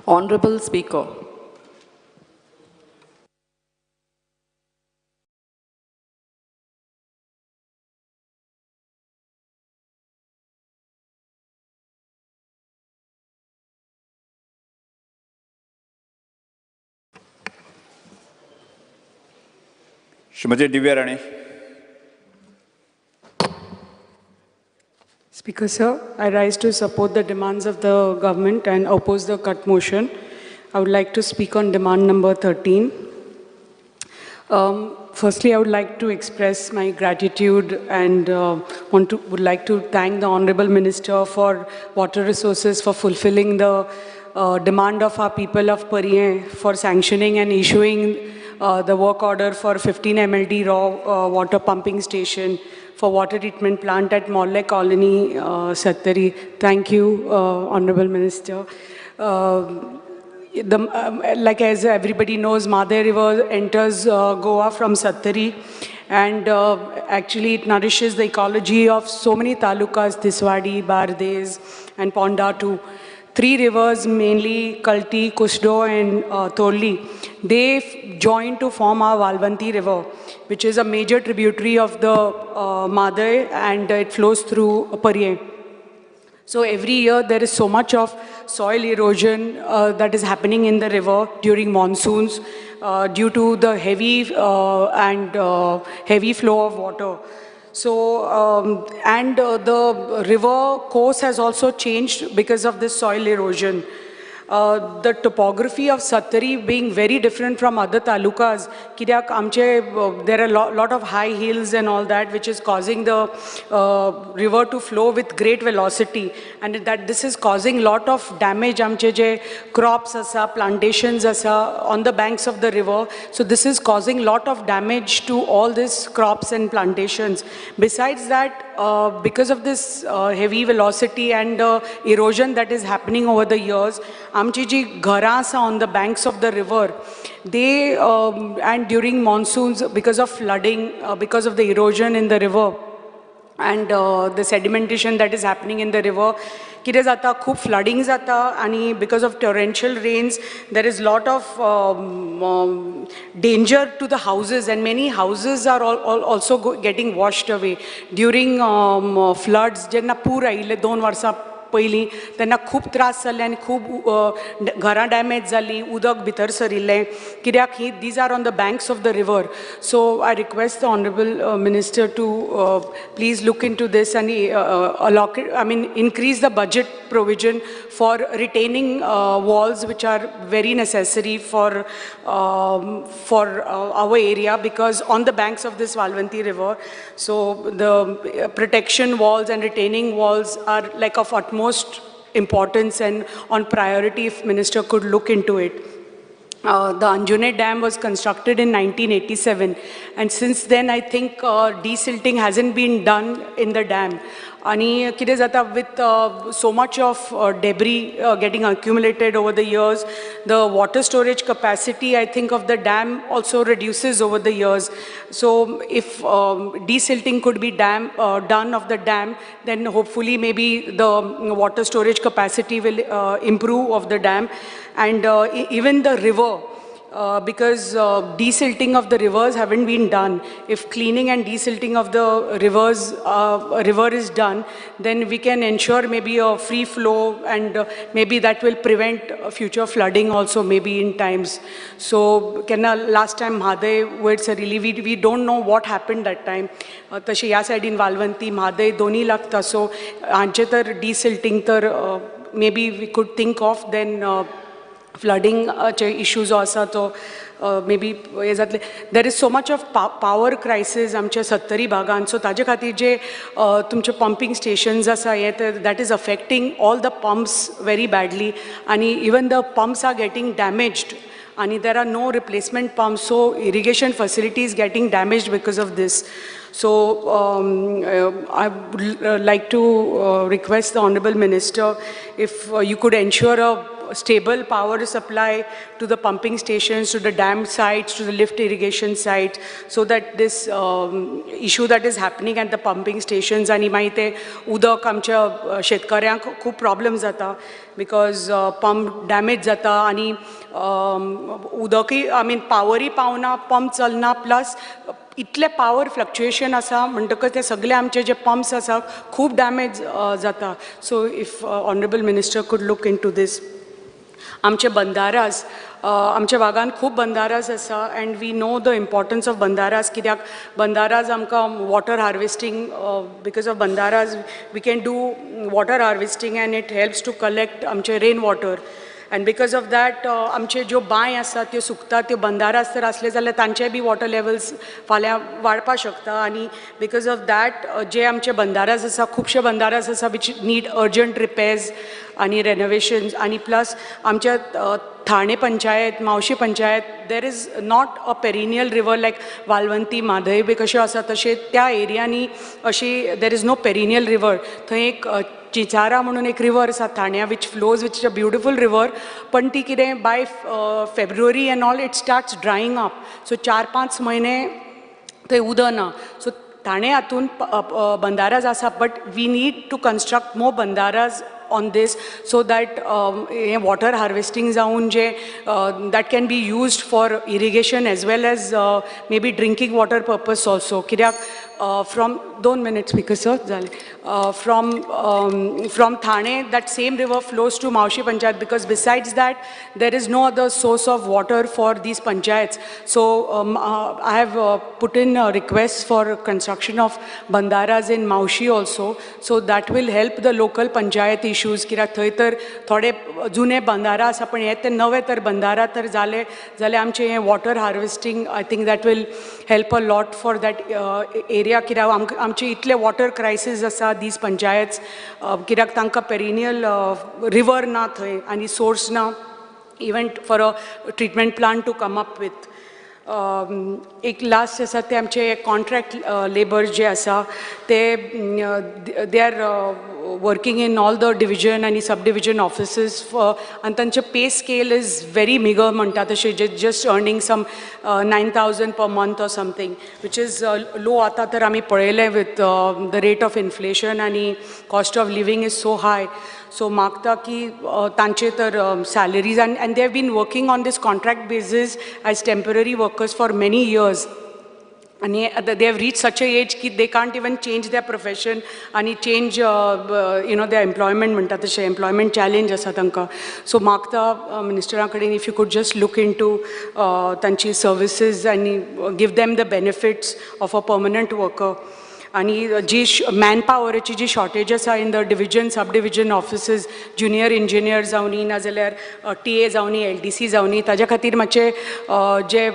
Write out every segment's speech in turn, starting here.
Honorable Speaker. Shrimati Divya Rane. Speaker, sir, I rise to support the demands of the government and oppose the cut motion. I would like to speak on demand number 13. Firstly, I would like to express my gratitude and would like to thank the Honorable Minister for Water Resources for fulfilling the demand of our people of Pariem for sanctioning and issuing the work order for 15 MLD raw water pumping station for water treatment plant at Molle Colony, Sattari. Thank you, Honorable Minister. Like as everybody knows, Mhadei River enters Goa from Sattari, and actually it nourishes the ecology of so many talukas, Tiswadi, Bardes, and Ponda too. Three rivers, mainly Kalti, Kusdo, and Torli, they join to form our Valvanti River, which is a major tributary of the Mhadei, and it flows through Pariem. So every year there is so much of soil erosion that is happening in the river during monsoons due to the heavy heavy flow of water. So, the river course has also changed because of this soil erosion. The topography of Sattari being very different from other talukas, कित्याक आमचे there are lot of high hills and all that, which is causing the river to flow with great velocity, and that this is causing lot of damage आमचे जे crops asa, plantations asa on the banks of the river. So this is causing lot of damage to all these crops and plantations. Besides that, because of this heavy velocity and erosion that is happening over the years, आमची जी घरां आसा on the banks of the river, they and during monsoons, because of flooding, because of the erosion in the river and the sedimentation that is happening in the river, कितें जाता, खूब flooding जाता, आनी because of torrential rains there is lot of danger to the houses, and many houses are also getting washed away during floods. जेन्ना पूर आयिल्ले 2 वर्सां पयलीं तेन्ना खूब त्रास जाले आनी खूब घरां डॅमेज जालीं, उदक भितर सरिल्लें, कित्याक ही these are on the banks of the river. So I request the honourable minister to please look into this आनी allocate, I mean increase the budget provision for retaining walls which are very necessary for our area, because on the banks of this Valvanti river, so the protection walls and retaining walls are like of utmost importance and on priority if minister could look into it. The Anjune Dam was constructed in 1987, and since then I think desilting hasn't been done in the dam. Ani कितें जाता, with so much of debris getting accumulated over the years, the water storage capacity I think of the dam also reduces over the years. So if desilting could be done of the dam, then hopefully maybe the water storage capacity will improve of the dam, and even the river. Because desilting of the rivers haven't been done. If cleaning and desilting of the rivers, river is done, then we can ensure maybe a free flow, and maybe that will prevent future flooding also maybe in times. So last time Mhadei वयर सरिल्ली, we don't know what happened that time. तशें ह्या सायडीन वालवंती म्हादय दोनी लागता, so हांचे तर desilting तर maybe we could think of, then flooding चे इश्यू जो आसा तो मे बी हें जातलें. There is so much of power crisis आमच्या सत्तरी भागान, सो ताजे खातीर जे तुमचे पंपींग स्टेशन्स आसा हे that is affecting all the pumps very badly, आनी even the pumps are getting damaged, आनी there are no replacement pumps, so irrigation facility is getting damaged because of this. So I would like to request the Honorable Minister if you could ensure a stable power supply to the pumping stations, to the dam sites, to the lift irrigation sites, so that this issue that is happening at the pumping stations आनी मागीर ते उदक आमच्या शेतकऱ्यांक खूब problem जाता because pump damage जाता आनी उदकय, I mean, पावरूय पावना, पंप चलना, प्लस इतलें पावर फ्लक्च्युएशन आसा म्हणटकच ते सगळे आमचे जे पंप्स आसा खूब डॅमेज जाता. So if honourable minister could look into this. आमचे बंदारास, आमच्या भागान खूब बंदारास आसा and we know the importance of bandharas, कित्याक बंदारास आमकां water harvesting, because of bandharas we can do water harvesting and it helps to collect आमचे rain water, and because of that आमचे ज्यो बांय आसा त्यो सुकता. त्यो बंदारास जर आसले जाल्यार तांचे बी वॉटर लेवल्स फाल्यां वाडपाक शकता आनी because of that जे आमचे बंदारास आसा, खुबशे बंदारास आसा which need urgent repairs आनी रेनोवेशन्स. आनी प्लस आमच्या Thane panchayat, Mhavashi panchayat, there is not a perennial river like Valvanti, Mhadei बी कश्यो आसा तशें त्या एरियांनी अशी there is no perennial river. थंय एक चिंचारा म्हणून एक रिवर आसा ठाण्या which flows, which is a beautiful river, पण ती कितें by February and all it starts drying up, so 4-5 म्हयने थंय उदक ना. सो ठाणे हातून बंदाराज आसा, but we need to construct more bandharas on this so that हें वॉटर हार्वेस्टींग जावन जे that can be used for irrigation as well as maybe drinking water purpose also. कित्याक from 2 minute speaker sir जालें, from Thane that same river flows to Mavshi panchayat because besides that there is no other source of water for these panchayats. So I have put in request for construction of bandharas in Mavshi also, so that will help the local panchayat issues. कित्याक थंय तर थोडे जुने बंदारा आसा पण हे ते नवे तर बंदारा तर जाले जाल्यार आमचें हें water harvesting I think that will help a lot for that area. कित्याक आमकां आमचे इतले वॉटर क्रायसीस आसा दीस पंचायत्स, कित्याक तांकां पेरिनियल रिवर ना थंय आनी सोर्स ना even for a treatment plant to come up with. एक लास्ट आसा ते आमचे कॉन्ट्रॅक्ट लेबर जे आसा ते they are working in all the division आनी सब डिविजन ऑफिसीस आनी तांचे pay scale is very meagre म्हणटा तशें, जे just earning some 9,000 per month or something, which is low. आतां तर आमी पळयलें with the rate of inflation आनी cost of living is so high, so मागता की तांचे तर salaries and they have been working on this contract basis as temporary workers for many years आनी they have reach such a age की they can't even change their profession आनी change their employment म्हणटा तशें employment challenge आसा तांकां. So मागता मिनिस्टरा कडेन if you could just look into तांची सर्विसीज आनी give them the benefits of a permanent worker. आनी जी मॅन पावराची जी शॉर्टेज आसा in the division, sub division offices, junior engineer जावनी नाजाल्यार टी ए जावनी, एल डी सी जावनी, ताज्या खातीर मातशें जे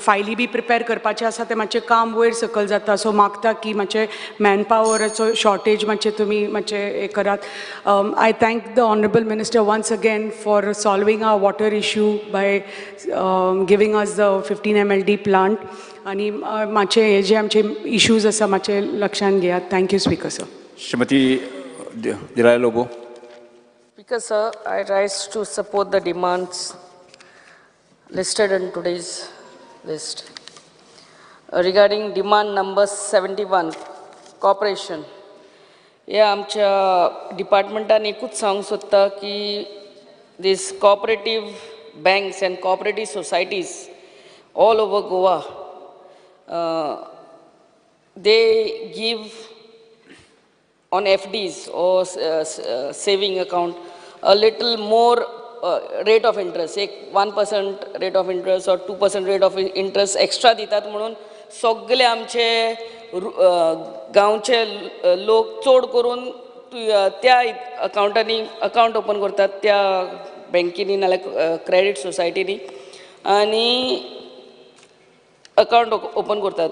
फायली बी प्रिपेर करपाचें आसा तें मातशें काम वयर सकयल जाता. सो मागता की मातशें मॅन पावराचो शॉर्टेज मातशें तुमी मातशें हें करात. I thank the honourable minister once again for solving our water issue by giving us the 15 MLD plant आनी मातशे हे जे आमचे इश्यूज आसा मातशे लक्षान घेयात. Thank you speaker sir. Shrimati Delilah Lobo. Speaker sir, I rise to support the demands listed in today's list. Regarding demand number 71, cooperation. हे आमच्या डिपार्टमेंटान एकूच सांगूंक सोदता की this cooperative banks and cooperative societies all over Goa, they give on FDs or saving account a little more rate of interest, एक 1% rate of interest or 2% rate of interest extra दितात म्हणून सगळे आमचे गांवचे लोक चड करून त्या अकावंटांनी अकावंट ओपन करतात त्या बँकींनी नाल्यार क्रेडीट सोसायटींनी आनी अकावंट ओपन करतात.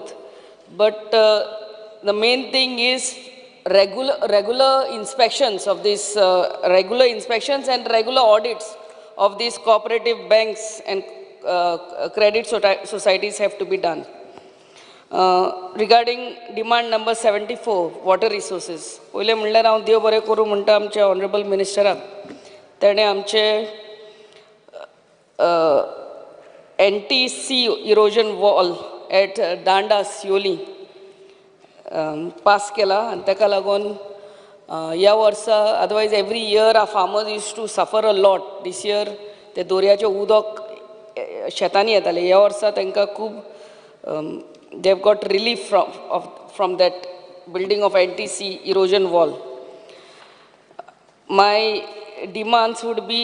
But the main thing is regular inspections of this regular inspections and regular audits of these cooperative banks and credit societies have to be done. Regarding demand number 74, water resources, पयलें म्हणल्यार हांव देव बरें करूं म्हणटा आमच्या honourable मिनिस्टराक, तेणें आमचे anti sea erosion wall at Danda Siolim pass केला आनी ताका लागून ह्या वर्सा, otherwise every year our farmers used to suffer a lot. This year ते दर्याचें उदक शेतांनी येतालें. ह्या वर्सा तांकां खूब they have got relief from that building of anti sea erosion wall. My demands would be,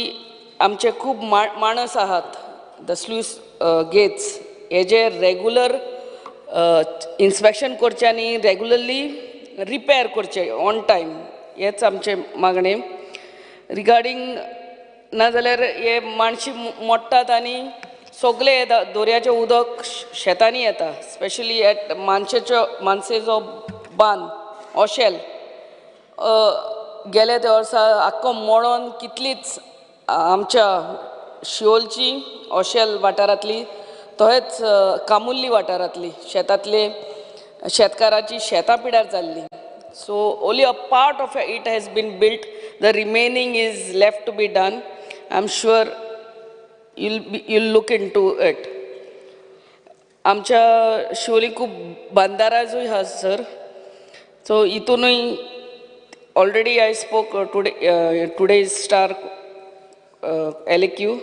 आमचे खूब माणस आहात, the sluice gates हेजे रेगुलर इन्स्पेक्शन करचें आनी रेगुलरली रिपेर करचें ऑन टायम, हेच आमचें मागणें रिगार्डींग. नाजाल्यार हे माणशी मोडटात आनी सगळे दर्याचें उदक शेतांनी येता, स्पेशली एट मानशेचो मानसेचो बांद ओशेल गेले त्या वर्सा आख्खो मोडोन कितलीच आमच्या शिवोलची ओशेल वाठारांतली तहेच कामुल्ली वाठारांतली शेतांतले शेतकाराची शेतां पिड्यार जाल्ली. So only a part of it has been built, the remaining is left to be done. I am sure you'll look into it. आमच्या शिवोली खूब बंदाराजूय आहा सर, सो हितूनूय already I spoke today today's Star LAQ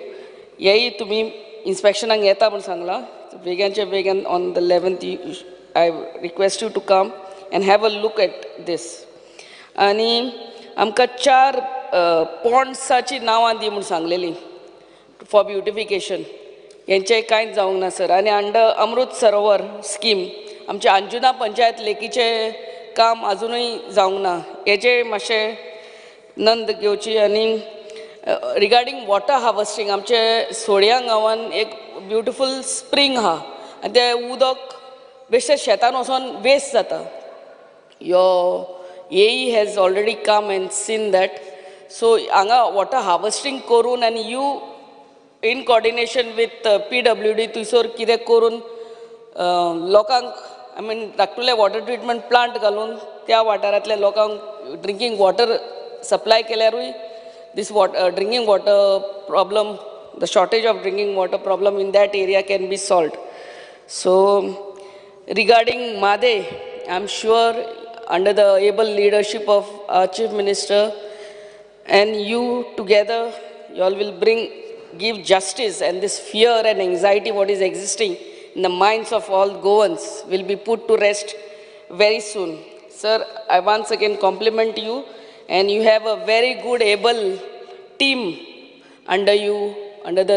हेय तुमी इन्स्पेक्शनाक येता म्हूण सांगलां. बेगानच्या बेगान on the 11th I request you to come and have a look at this. आनी आमकां 4 पॉन्ड्साची नांवां दी म्हूण सांगलेली फॉर ब्युटिफिकेशन, हेंचें कांयच जावंक ना सर. आनी अंडर अमृत सरोवर स्कीम आमच्या अंजुना पंचायत लेकीचें काम आजुनूय जावंक ना, हेजें मातशें नोंद घेवची. आनी रिगार्डींग वॉटर हार्वस्टींग, आमचे सोडया गांवान एक ब्युटिफूल स्प्रींग आहा आनी तें उदक बेश्टें शेतान वचोन वेस्ट जाता. Your AE has already come and seen that. So हांगा वॉटर हार्वस्टींग करून आनी you in coordination with PWD थंयसर कितें करून लोकांक, I mean धाकटुले वॉटर ट्रिटमेंट प्लांट घालून त्या वाठारांतल्या लोकांक ड्रिंकींग वॉटर सप्लाय केल्यारूय this drinking water problem, the shortage of drinking water problem in that area can be solved. So regarding Mhadei, I am sure under the able leadership of our Chief Minister and you together, you all will give justice, and this fear and anxiety what is existing in the minds of all Goans will be put to rest very soon. Sir, I once again compliment you, and you have a very good able team under you, under the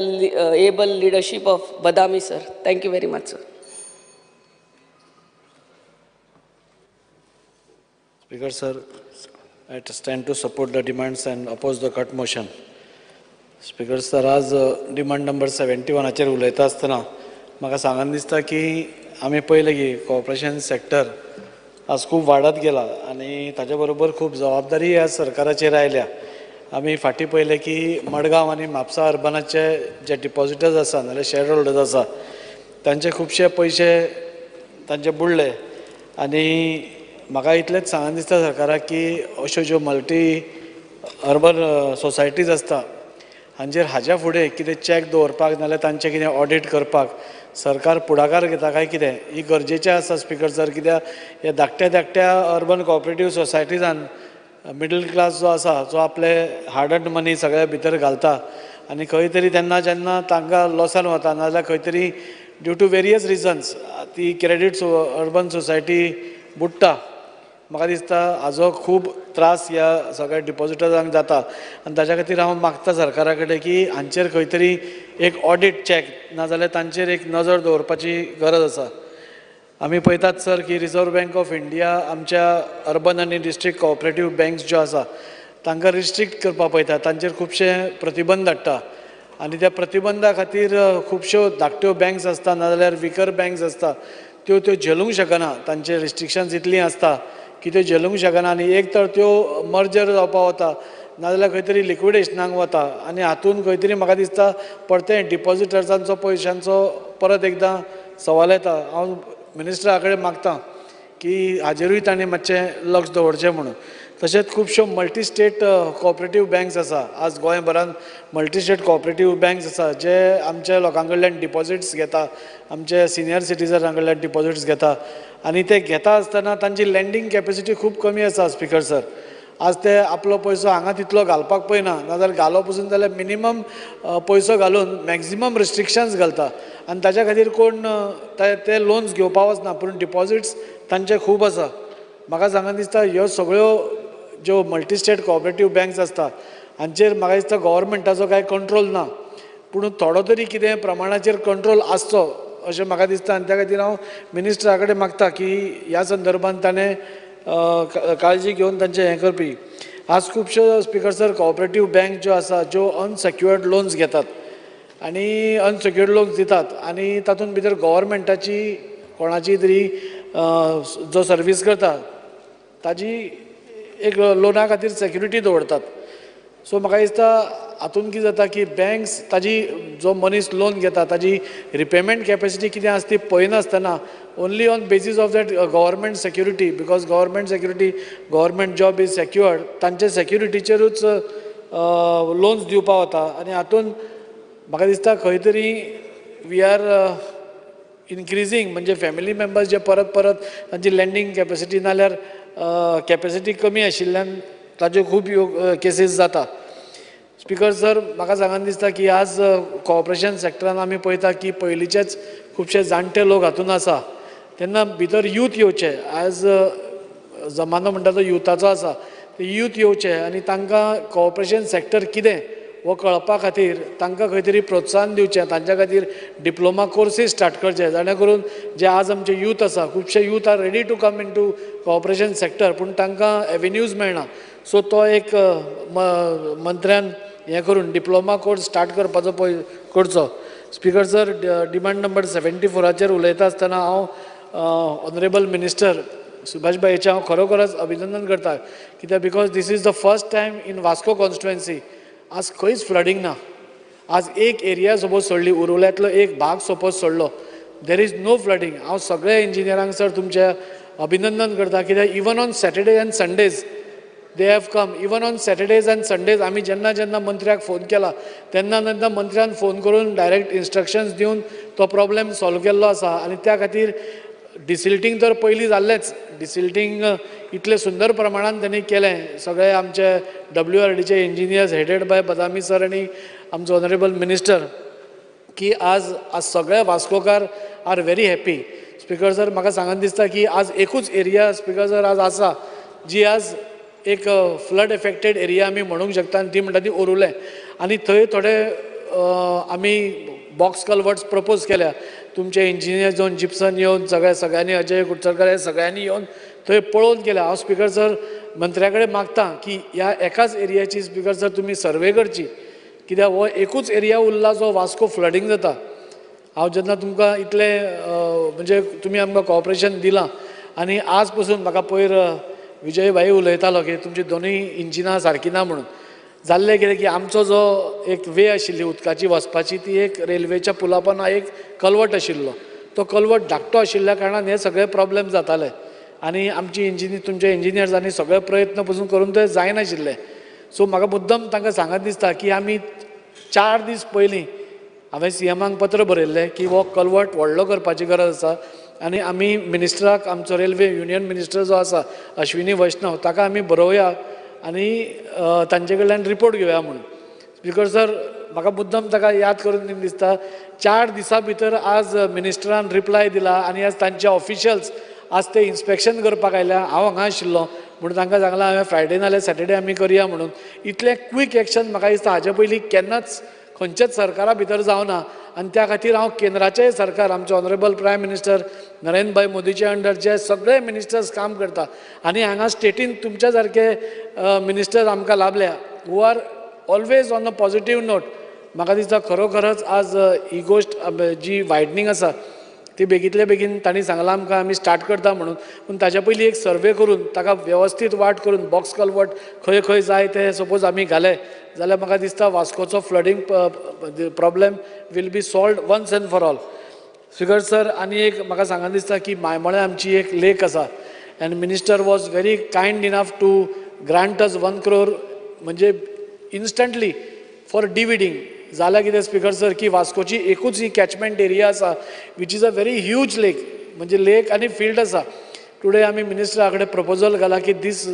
able leadership of Badami sir. Thank you very much, sir. Speaker sir, I stand to support the demands and oppose the cut motion. Speaker sir, आज demand number 71 उलयता आसतना म्हाका सांगन दिसता की आमी पळयलें की कॉर्पोरेशन सेक्टर आज खूब वाडत गेला आनी ताजे बरोबर खूब जबाबदारी आज सरकाराचेर आयल्या. आमी फाटीं पळयलें की मडगांव आनी म्हापसा अर्बनाचे जे डिपॉजिटर्स आसा नाल्यार शेअर होल्डर्स आसा तांचे खुबशे पयशे तांचे बुडले आनी म्हाका इतलेंच सांगन दिसता सरकाराक की अश्यो ज्यो मल्टी अर्बन सोसायटीज आसता हांचेर हाज्या फुडें कितें चॅक दवरपाक नाल्यार तांचें कितें ऑडीट करपाक सरकार पुढाकार घेता काय कितें ही गरजेचें आसा. स्पिकर सर, कित्याक ह्या धाकट्या धाकट्या अर्बन कॉपरेटीव सोसायटीजान मिडल क्लास जो आसा जो आपले हार्ड अर्न मनी सगळ्या भितर घालता आनी खंय तरी तेन्ना जेन्ना तांकां लॉसान वता नाजाल्यार खंय तरी ड्यू टू वेरियस रिजन्स ती क्रेडीट अर्बन सोसायटी बुडटा. म्हाका दिसता हाजो खूब त्रास ह्या सगळ्या डिपॉजिटर्सांक जाता आनी ताच्या खातीर हांव मागता सरकारा कडेन की हांचेर खंय तरी एक ऑडीट चॅक नाजाल्यार तांचेर एक नजर दवरपाची गरज आसा. आमी पळयतात सर की रिजर्व बँक ऑफ इंडिया आमच्या अर्बन आनी डिस्ट्रिक्ट कॉपरेटीव बँक्स ज्यो आसा तांकां रिस्ट्रिक्ट करपाक पळयता, तांचेर खुबशे प्रतिबंद हाडटा आनी त्या प्रतिबंधा खातीर खुबश्यो धाकट्यो बँक्स आसता नाजाल्यार विकर बँक्स आसता त्यो त्यो झेलूंक शकना, तांचे रिस्ट्रिक्शन्स इतलीं आसता की त्यो झेलूंक शकना आनी एक तर त्यो मर्जर जावपाक वता नाजाल्यार खंय तरी लिक्विडेशनाक वता आनी हातूंत खंय तरी म्हाका दिसता परतें डिपॉजिटर्सांचो पयशांचो परत एकदां सवाल येता. हांव मिनिस्टरा कडेन मागता की हाजेरूय तांणी मातशें लक्ष दवरचें म्हणून, तशेंच खुबश्यो मल्टी स्टेट कॉपरेटीव बँक्स आसा. आज गोंयभरान मल्टी स्टेट कॉपरेटीव बँक्स आसा जे आमच्या लोकां कडल्यान डिपॉजिट्स घेता, आमचे सिनियर सिटीजनां कडल्यान डिपॉजिट्स घेता आनी ते घेता आसतना तांची लँडींग कॅपेसिटी खूब कमी आसा. स्पिकर सर, आज ते आपलो पयसो हांगा तितलो घालपाक पळयना, नाजाल्यार घालो पसून जाल्यार मिनिमम पयसो घालून मॅक्झिमम रिस्ट्रिक्शन्स घालता आनी ताच्या खातीर कोण ते लोन्स घेवपा वचना, पूण डिपॉजिट्स तांचे खूब आसा. म्हाका सांगन दिसता ह्यो सगळ्यो ज्यो मल्टी स्टेट कॉपरेटीव बँक्स आसता हांचेर म्हाका दिसता गव्हर्मेंटाचो कांय कंट्रोल ना, पूण थोडो तरी कितें प्रमाणाचेर कंट्रोल आसचो अशें म्हाका दिसता. आनी त्या खातीर हांव मिनिस्टरा कडेन मागता की ह्या संदर्भान ताणें काळजी घेवन तांचें हें करपी. आज खुबश्यो स्पिकर सर कॉपरेटीव बँक ज्यो आसा ज्यो अनसेक्युअर्ड लोन्स घेतात आनी अनसेक्युअर्ड लोन्स दितात आनी तातूंत भितर गव्हर्मेंटाची कोणाची तरी जो सर्वीस करता ताजी एक लोना खातीर सेक्युरिटी दवरतात. सो म्हाका दिसता हातूंत कितें जाता की बँक्स ताजी जो मनीस लोन घेता ताजी रिपेमेंट कॅपेसिटी कितें आसा ती पळयनासतना only on basis of that government security, because government security government job is secured, तांचे सेक्युरिटीचेरूच लोन्स दिवपा वता. आनी हातूंत म्हाका दिसता खंय तरी we are increasing, म्हणजे फॅमिली मेंबर्स जे परत परत तांची लँडींग कॅपेसिटी नाल्यार कॅपेसिटी कमी आशिल्ल्यान ताच्यो खूब ह्यो केसीस जाता. स्पिकर सर, म्हाका सांगन दिसता की आज कॉपरेशन सॅक्टरान आमी पळयता की पयलींचेच खुबशे जाणटे लोक हातूंत आसा, तेन्ना भितर यूथ येवचे. आज जमानो म्हणटा तो युथाचो आसा, ते यूथ येवचे आनी तांकां कॉपरेशन सॅक्टर कितें हो कळपा खातीर तांकां खंय तरी प्रोत्साहन दिवचें, तांच्या खातीर डिप्लोमा कोर्सीस स्टार्ट करचे, जाणे करून जे आज आमचे यूथ आसा खुबशे youth are ready to come into cooperation sector, पूण तांकां एवेन्यूज मेळना. सो तो एक मंत्र्यान हें करून डिप्लोमा कोर्स स्टार्ट करपाचो पळय करचो. स्पिकर सर, डिमांड नंबर 74 उलयता आसतना हांव ऑनरेबल मिनिस्टर सुभाष भाईचें हांव खरोखरच अभिनंदन करता, कित्याक because this is the first time in Vasco constituency आज खंयच फ्लडींग ना. आज एक एरिया सपोज सोडली, उरुल्यांतलो एक भाग सपोज सोडलो, there is no flooding. हांव सगळ्या इंजिनियरांक सर तुमचें अभिनंदन करता, कित्याक even on Saturday and Sundays they have come. Even on Saturdays and Sundays आमी जेन्ना जेन्ना मंत्र्याक फोन केला तेन्ना तेन्ना मंत्र्यान फोन करून डायरेक्ट इन्स्ट्रक्शन्स दिवन तो प्रॉब्लेम सॉल्व केल्लो आसा. आनी त्या खातीर डिसिल्टींग तर पयलीं जाल्लेंच, डिसिल्टींग इतले सुंदर प्रमाणान तेणी केलें. सगळे आमचे WRDचे engineers headed by Badami sir आनी आमचो ऑनरेबल मिनिस्टर, की आज आज सगळे Vascokar are very happy. Speaker sir, म्हाका सांगन दिसता की आज एकूच एरिया स्पिकर सर आज आसा जी आज एक फ्लड एफेक्टेड एरिया आमी म्हणूंक शकता आनी ती म्हणटा ती ओरुलें. आनी थंय थोडे आमी बॉक्स कलवर्ट्स प्रपोज केल्या, तुमचे इंजिनियर येवन जिप्सन येवन सगळ्या सगळ्यांनी अजय कुडचडकर हे सगळ्यांनी येवन थंय पळोवन केल्या. हांव स्पिकर सर मंत्र्या कडेन मागता की ह्या एकाच एरियाची स्पिकर सर तुमी सर्वे करची, कित्याक हो एकूच एरिया उरला जो वास्को फ्लडींग जाता. हांव जेन्ना तुमकां इतलें म्हणजे तुमी आमकां कॉपरेशन दिलां आनी आज पसून म्हाका पयर विजय भाई उलयतालो की तुमची दोनूय इंजिनां सारकीं ना म्हणून. जाल्लें कितें की आमचो जो एक वे आशिल्ली उदकाची वचपाची ती एक रेल्वेच्या पुला पोंदा एक कलवट आशिल्लो, तो कलवट धाकटो आशिल्ल्या कारणान हे सगळे प्रॉब्लेम जाताले आनी आमची इंजिनियर तुमचे इंजिनियर्सांनी सगळे प्रयत्न पसून करून ते जायनाशिल्ले. सो म्हाका मुद्दम तांकां सांगत दिसता की आमी 4 दीस पयलीं हांवें CMाक पत्र बरयल्लें की हो कलवट व्हडलो करपाची गरज आसा आनी आमी मिनिस्टराक आमचो रेल्वे युनियन मिनिस्टर जो आसा अश्विनी वैष्णव ताका आमी बरोवया आनी तांचे कडल्यान रिपोर्ट घेवया म्हणून. स्पिकर सर, म्हाका मुद्दम ताका याद करून दीन दिसता 4 दिसां भितर आज मिनिस्टरान रिप्लाय दिला आनी आज तांचे ऑफिशियल्स आज ते इन्स्पेक्शन करपाक आयल्या. हांव हांगा आशिल्लो म्हणून तांकां सांगलां हांवें फ्रायडे नाल्यार सॅटर्डे आमी करया म्हणून. इतलें क्वीक एक्शन म्हाका दिसता हाजे पयलीं केन्नाच खंयच्याच सरकारा भितर जावना आनी त्या खातीर हांव केंद्राचेय सरकार आमचे ऑनरेबल प्रायम मिनिस्टर नरेंद्र भाई मोदीचे अंडर जे सगळे मिनिस्टर्स काम करता आनी हांगा स्टेटीन तुमच्या सारके मिनिस्टर आमकां लाभल्या who are always on a positive note. म्हाका दिसता खरोखरच आज ही गोश्ट जी वायडनींग आसा ती बेगींतल्या बेगीन तांणी सांगलां आमकां आमी स्टार्ट करता म्हणून, पूण ताच्या पयलीं एक सर्वे करून ताका वेवस्थीत वाट करून बॉक्स कलवट खंय खंय जाय ते सपोज आमी घाले जाल्यार म्हाका दिसता वास्कोचो flooding problem will be solved once and for all. Speaker sir, आनी एक म्हाका सांगन दिसता की मायमोळ्या आमची एक लेक आसा and minister was very kind enough to grant us 1 crore म्हणजे इन्स्टंटली फॉर डिविडींग. जाल्यार कितें स्पीकर सर की वास्कोची एकूच ही कॅचमेंट एरिया आसा which is a very huge lake, म्हणजे लेक आनी फिल्ड आसा. टुडे आमी मिनिस्टरा कडेन प्रपोजल घाला की this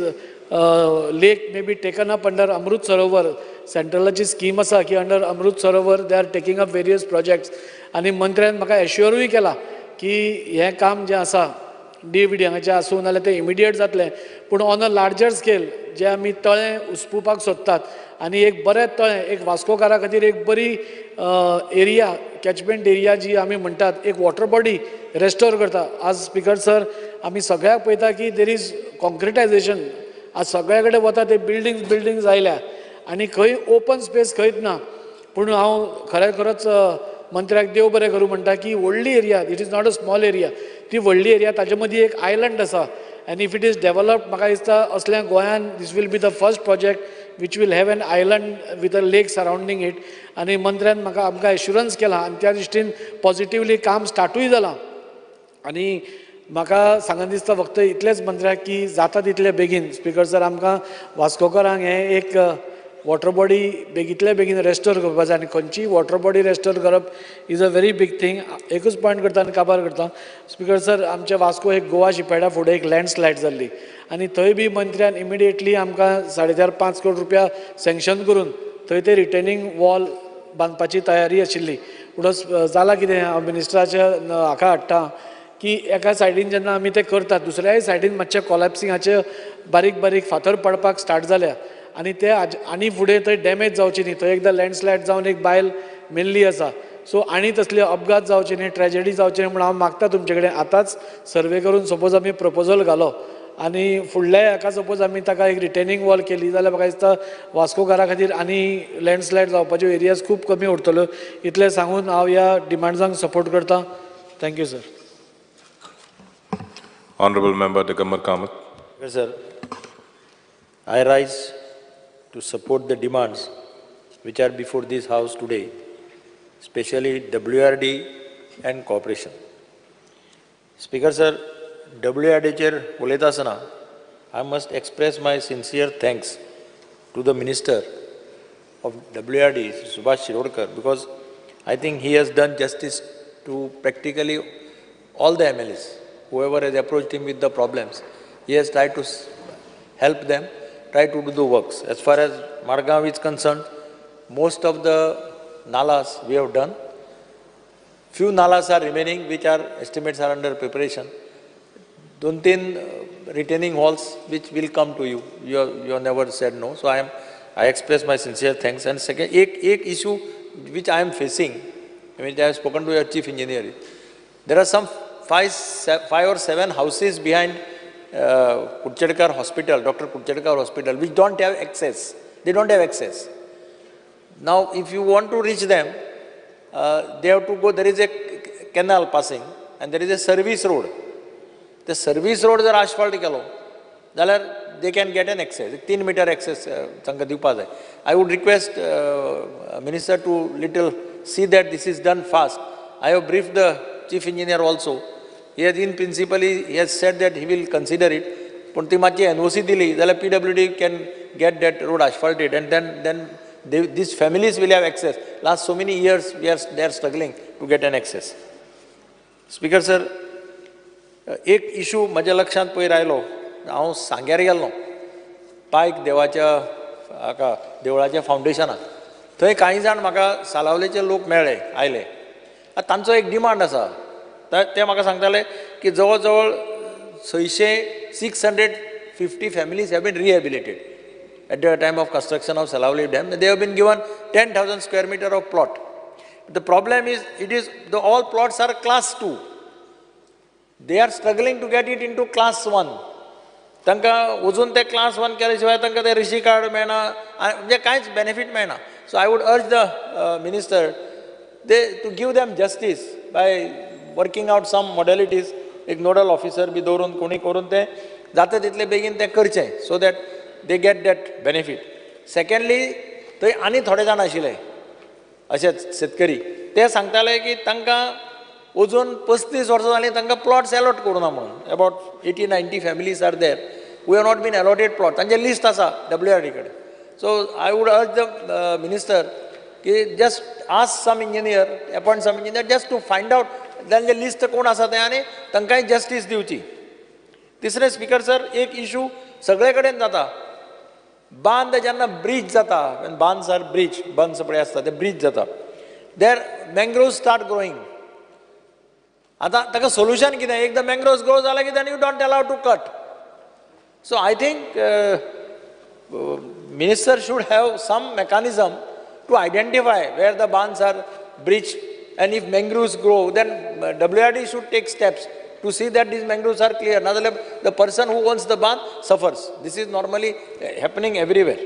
lake may be taken up under Amrit Sarovar. सेंट्रलाची scheme आसा की under Amrit Sarovar they are taking up various projects. आनी मंत्र्यान म्हाका एश्योरूय केला की हें काम जें आसा डिविडिंगाचें आसूं नाल्यार तें इमिडिएट जातलें, पूण ऑन अ लार्जर स्केल जें आमी तळें उसपुपाक सोदतात आनी एक बरें तळें एक वास्कोकारा खातीर एक बरी एरिया कॅचमेंट एरिया जी आमी म्हणटात एक वॉटर बॉडी रेस्टोर करता. आज स्पीकर सर आमी सगळ्याक पळयता की there is कॉन्क्रिटायजेशन, आज सगळ्या कडेन वता ते बिल्डिंग्स बिल्डिंग्स आयल्या आनी खंय ओपन स्पेस खंयच ना. पूण हांव खरें खरोच मंत्र्याक देव बरें करूं म्हणटा की व्हडली area, it is not a small area, ती व्हडली एरिया ताजे मदीं एक आयलंड आसा आनी if it is developed म्हाका दिसता असल्या गोंयान this will be the first project which will have an island with a lake surrounding it. आनी मंत्र्यान म्हाका आमकां एश्युरन्स केला आनी त्या दृश्टीन पॉजिटिवली काम स्टार्टूय जालां. आनी म्हाका सांगन दिसता फक्त इतलेंच मंत्र्याक की जाता तितले बेगीन स्पीकर सर आमकां वास्कोकारांक हें एक वॉटर बॉडी बेगींतल्या बेगीन रेस्टोर करपाक जाय आनी खंयचीय वॉटर बॉडी रेस्टोर करप is a very big thing. एकूच पॉयंट करता आनी काबार करता स्पीकर सर, आमच्या वास्को एक गोवा शिपयार्डा फुडें एक लँडस्लायड जाल्ली आनी थंय बी मंत्र्यान इमिडिएटली आमकां 4.5-5 कोटी रुपया सँक्शन करून थंय ते रिटेनिंग वॉल बांदपाची तयारी आशिल्ली. पूण जालां कितें, हांव मिनिस्टराच्या हाका हाडटा की एका सायडीन जेन्ना आमी तें करतात दुसऱ्याय सायडीन मातशें कॉलेप्सिंगाचे बारीक बारीक फातर पडपाक स्टार्ट जाल्या आनी ते आनी फुडें थंय डॅमेज जावची न्ही. थंय एकदां लँडस्लायड जावन एक बायल मेल्ली आसा, सो आनी तसले अपघात जावचे न्ही, ट्रेजडी जावची न्ही म्हूण हांव मागता तुमचे कडेन आतांच सर्वे करून सपोज आमी प्रपोजल घालो आनी फुडल्या हाका सपोज आमी ताका एक रिटेनिंग वॉल केली जाल्यार म्हाका दिसता वास्कोकारा खातीर आनी लँडस्लायड जावपाच्यो एरियाज खूब कमी उरतल्यो. इतलें सांगून हांव ह्या डिमांड्सांक सपोर्ट करता. Thank you sir. Honorable Member Digambar Kamath. Yes, sir. I rise to support the demands which are before this house today, especially WRD and cooperation. Speaker sir, WRD चेर उलयता आसतना I must express my sincere thanks to the Minister of WRD, Subhash Shirodkar, because I think he has done justice to practically all the MLAs. Whoever has approached him with the problems, he has tried to help them, try to do the works. As far as Margao is concerned, most of the nalas we have done. Few nalas are remaining, which are estimates are under preparation. 2-3 retaining halls which will come to you. You have never said no. So I express my sincere thanks. And second, ek issue which I am facing, which I have spoken to your chief engineer. There are some 5 or 7 houses behind Kudchadkar Hospital, Dr. Kudchadkar Hospital, which don't have access. They don't have access. Now, if you want to reach them, they have to go, there is a canal passing and there is a service road. The service road जर asphalt केलो जाल्यार they can get an access, 3 meter access तांकां दिवपा जाय. I would request minister to little see that this is done fast. I have briefed the chief engineer also. He has in principle, he has said that he will consider it. पूण ती मातशी NOC दिली जाल्यार PWD can get that road asphalted and then these families will have access. Last so many years they are struggling to get an access. Speaker sir, एक issue म्हज्या लक्षांत पयर आयलो. हांव सांग्यार गेल्लो पायक देवाच्या हाका देवळाच्या फावंडेशनाक. थंय कांय जाण म्हाका सालावलेचे लोक मेळ्ळे आयले. आतां तांचो एक डिमांड आसा. ते म्हाका सांगताले की जवळ जवळ 650 families have been rehabilitated at the time of construction of Salaulim dam. They have been given 10,000 square meter of plot. The problem is, it is the all plots are class 2. They are struggling to get it into class 1. तांकां अजून ते class 1 केले शिवाय तांकां ते रिशी card मेळना, म्हणजे कांयच बेनिफीट मेळना. So I would urge the minister they to give them justice by working out some modalities. एक नोडल ऑफिसर बी दवरून कोणी करून ते जाता तितले बेगीन तें करचें, so that they get that benefit. Secondly, थंय आनी थोडे जाण आशिल्ले अशेच शेतकरी, ते सांगताले की तांकां अजून 35 वर्सां जालीं तांकां प्लॉट्स एलॉट करूं ना म्हणून. About 80-90 families are there who have not been allotted plot. तांचे लिस्ट आसा WRD कडेन. So I would urge the minister की just ask some engineer, appoint some engineer just to find out तांचे list कोण आसा तें आनी तांकांय जस्टीस दिवची. तिसरें स्पीकर सर, एक इशू सगळे कडेन जाता, बांद जेन्ना ब्रीज जाता, बांद आर ब्रीज, बंद पळय आसता ते ब्रीज जाता, देर मँग्रोव्स स्टार्ट ग्रोईंग. आतां ताका सोल्युशन कितें? एकदां मँग्रोव्स ग्रो जाला की then you don't allow to cut. So I think minister should have some mechanism to identify where the bunds are breach, and if mangroves grow then WRD should take steps to see that these mangroves are clear. नाजाल्यार the person who owns the bund suffers. This is normally happening everywhere.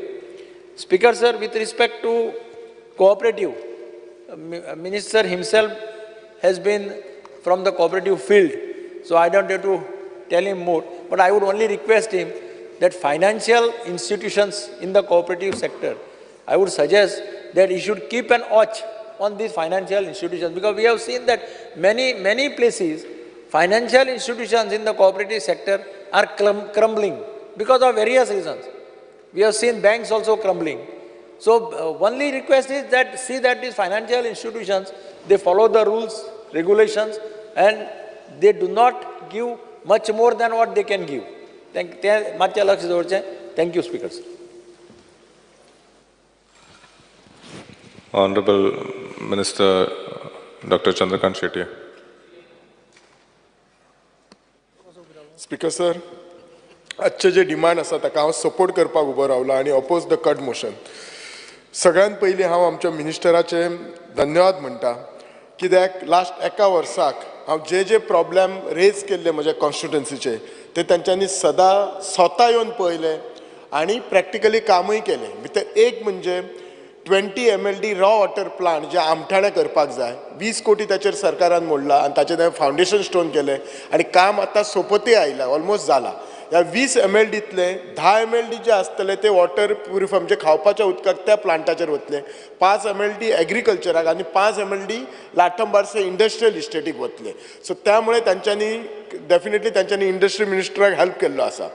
Speaker sir, with respect to cooperative, minister himself has been from the cooperative field, so I don't have to tell him more, but I would only request him that financial institutions in the cooperative sector, I would suggest that he should keep an watch on these financial institutions, because we have seen that many, many places financial institutions in the cooperative sector are crumbling because of various reasons. We have seen banks also crumbling. So only request is that see that these financial institutions, they follow the rules, regulations, and they do not give much more than what they can give. Thank you, speakers. Honorable Minister Dr. Chandrakant Shetty. Speaker sir, आजचे जे demand आसा ताका हांव support करपाक उबो रावला आनी oppose the cut motion. सगळ्यात पयलीं हांव आमच्या मिनिस्टराचे धन्यवाद म्हणटा, कित्याक लास्ट एका वर्साक हांव जे जे प्रॉब्लेम रेज केल्ले म्हज्या कॉन्स्टिट्युएन्सीचे ते तांच्यांनी सदां स्वता येवन पळयले आनी प्रॅक्टिकली कामूय केलें. भितर एक म्हणजे 20 MLD raw water plant जे आमठाणे करपाक जाय, 20 कोटी ताचेर सरकारान मोडला आनी ताचें तें फावंडेशन स्टोन केलें आनी काम आतां सोपतय आयलां, ऑलमोस्ट जाला. ह्या 20 MLDतले 10 MLD जे आसतले ते वॉटर प्युरिफाय म्हणजे खावपाच्या उदकाक त्या प्लांटाचेर वतले, 5 MLD एग्रीकल्चराक आनी 5 MLD Latham Barse industrial इस्टेटीक वतले. सो त्यामुळे तांच्यांनी डेफिनेटली तांच्यांनी इंडस्ट्री मिनिस्टराक हेल्प केल्लो आसा.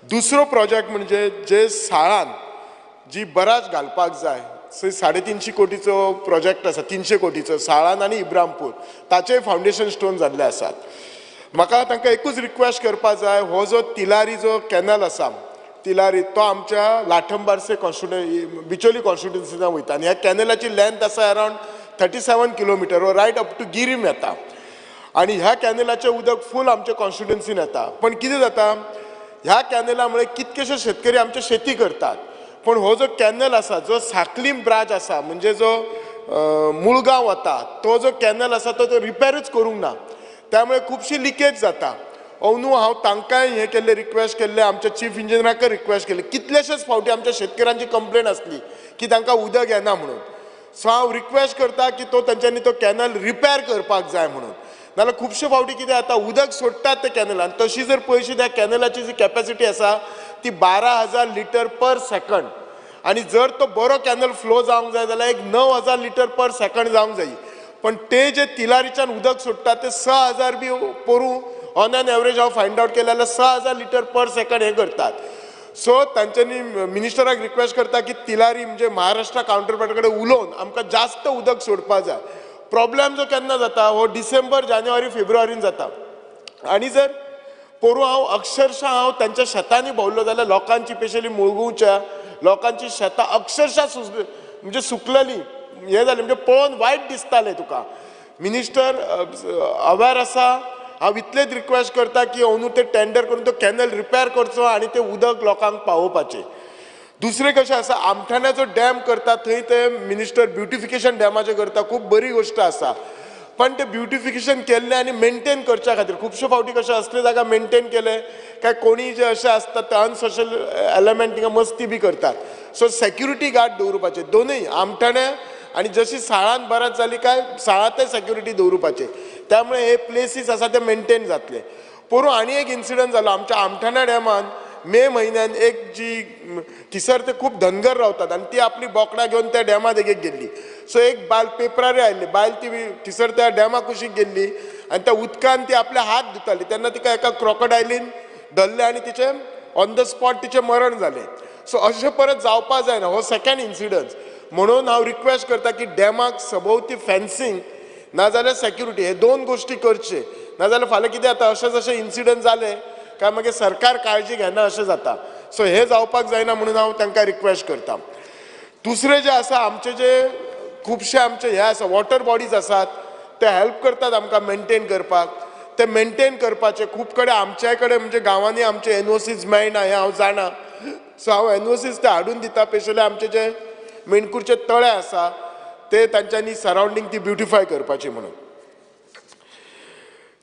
दुसरो प्रोजेक्ट म्हणजे जे साळान जी बराच घालपाक जाय, 350 कोटीचो प्रोजेक्ट आसा, 300 कोटीचो साळान आनी इब्रामपूर, ताचेय फावंडेशन स्टोन जाल्ले आसात. म्हाका तांकां एकूच रिक्वेस्ट करपा जाय, हो जो तिलारी जो कॅनल आसा तिलारी, तो आमच्या लाठंबारसे बिचोली कॉन्स्टिट्युएन्सींतल्यान वयता आनी ह्या कॅनलाची लेंथ आसा अरावंड 37 किलोमिटर, हो रायट अप टू गिरीम येता आनी ह्या कॅनलाचें उदक फूल आमच्या कॉन्स्टिट्युएन्सीन येता. पण कितें जाता, ह्या कॅनला मुळे कितकेशे शेतकरी आमचे शेती करतात, पण हो जो कॅनल आसा जो साकलीम ब्रांच आसा म्हणजे जो मुळगांव वता तो जो कॅनल आसा तो रिपेरूच करूंक ना, त्यामुळे खुबशी लिकेज जाता. अंदू हांव तांकांय हें केल्लें रिक्वेस्ट केल्लें, आमच्या चीफ इंजिनियराकय रिक्वेस्ट केल्लें, कितलेशेच फावटी आमच्या शेतकऱ्यांची कंप्लेन आसली की तांकां उदक येना म्हणून. सो हांव रिक्वेस्ट करता की तो तांच्यांनी तो कॅनल रिपेर करपाक जाय म्हणून. नाजाल्यार खुबशे फावटी कितें जाता, उदक सोडटात ते कॅनलान, तशी जर पळयशी त्या कॅनलाची जी कॅपेसिटी आसा ती 12,000 लिटर पर सेकंड, आनी जर तो बरो कॅनल फ्लो जावंक जाय जाल्यार एक 9,000 लिटर पर सेकंड जावंक जाय. पण ते जे तिलारीच्यान उदक सोडटात ते 6,000 बी पोरूं ऑन एन एवरेज हांव फायंड आवट केलें जाल्यार 6,000 लिटर पर सेकंड हें करतात. सो तांच्यांनी मिनिस्टराक रिक्वेस्ट करता की तिलारी म्हणजे महाराष्ट्रा कावंटरपार्ट कडेन उलोवन आमकां जास्त उदक सोडपाक जाय. प्रॉब्लेम जो केन्ना जाता हो डिसेंबर जानेवारी फेब्रुवारीन जाता, आनी जर पोरूं हांव अक्षरशः हांव तांच्या शेतांनी भोंवलो जाल्यार लोकांची स्पेशली मुळगांवच्या लोकांची शेतां अक्षरशः म्हणजे सुकलेली हें जालें, म्हणजे पळोवन वायट दिसतालें तुका. मिनिस्टर अवेर आसा, हांव इतलेंच रिक्वेस्ट करता की अंदू ते टेंडर करून तो कॅनल रिपेर करचो आनी तें उदक लोकांक पावोवपाचें. दुसरें कशें आसा, आमठाण्याचो डॅम करता थंय ते मिनिस्टर ब्युटिफिकेशन डॅमाचें करता, खूब बरी गोश्ट आसा, पण ते ब्युटिफिकेशन केल्लें आनी मेनटेन करच्या खातीर खुबशे फावटी कशें असले जागा मेनटेन केले काय कोणी जे अशें आसता ते अनसोशल एलिमेंट थिंगा मस्ती बी करतात. सो सेक्युरिटी गार्ड दवरुपाचे दोनूय आमठाण्या आनी जशी साळान बराच जाली काय साळांतय सेक्युरिटी दवरुपाचे, त्यामुळे हे प्लेसीस आसा ते मेनटेन जातले. पोरूं आनी एक इन्सिडंट जालो आमच्या आमठाण्या डॅमान, मे म्हयन्यान एक जी थिसर ते खूब धनगर रावतात आनी ती आपली बोकडां घेवन त्या डॅमा देगेक गेल्ली. सो एक बायल पेपरारय आयिल्ली, बायल ती थिसर त्या डॅमा कुशीक गेल्ली आनी त्या उदकान ती आपले हात धुताली, तेन्ना तिका एका क्रोकोडायलीन धरलें आनी तिचे ऑन the spot तिचें मरण जालें. सो अशें परत जावपा जायना, हो सेकंड इन्सिडन्स. म्हणून हांव रिक्वेस्ट करता की डॅमाक सभोवती फेन्सिंग नाजाल्यार सेक्युरिटी हे दोन गोश्टी करचे, नाजाल्यार फाल्यां कितें जाता, अशें जशें इन्सिडंट जाले काय मागीर सरकार काळजी घेना अशें जाता. सो हे जावपाक जायना म्हणून हांव तांकां रिक्वेस्ट करता. दुसरें जें आसा, आमचे जे खुबशे आमचे हे आसा वॉटर बॉडीज आसात, ते हेल्प करतात आमकां मेनटेन करपाक. ते मेनटेन करपाचे खूब कडेन आमच्याय कडेन म्हणजे गांवांनी आमचे एनओसीज मेळना हें हांव जाणा. सो हांव एनओसीज ते हाडून दिता. स्पेशली आमचे जे मेणकूरचे तळे आसा ते तांच्यांनी सरावंडींग ती ब्युटिफाय करपाची म्हणून.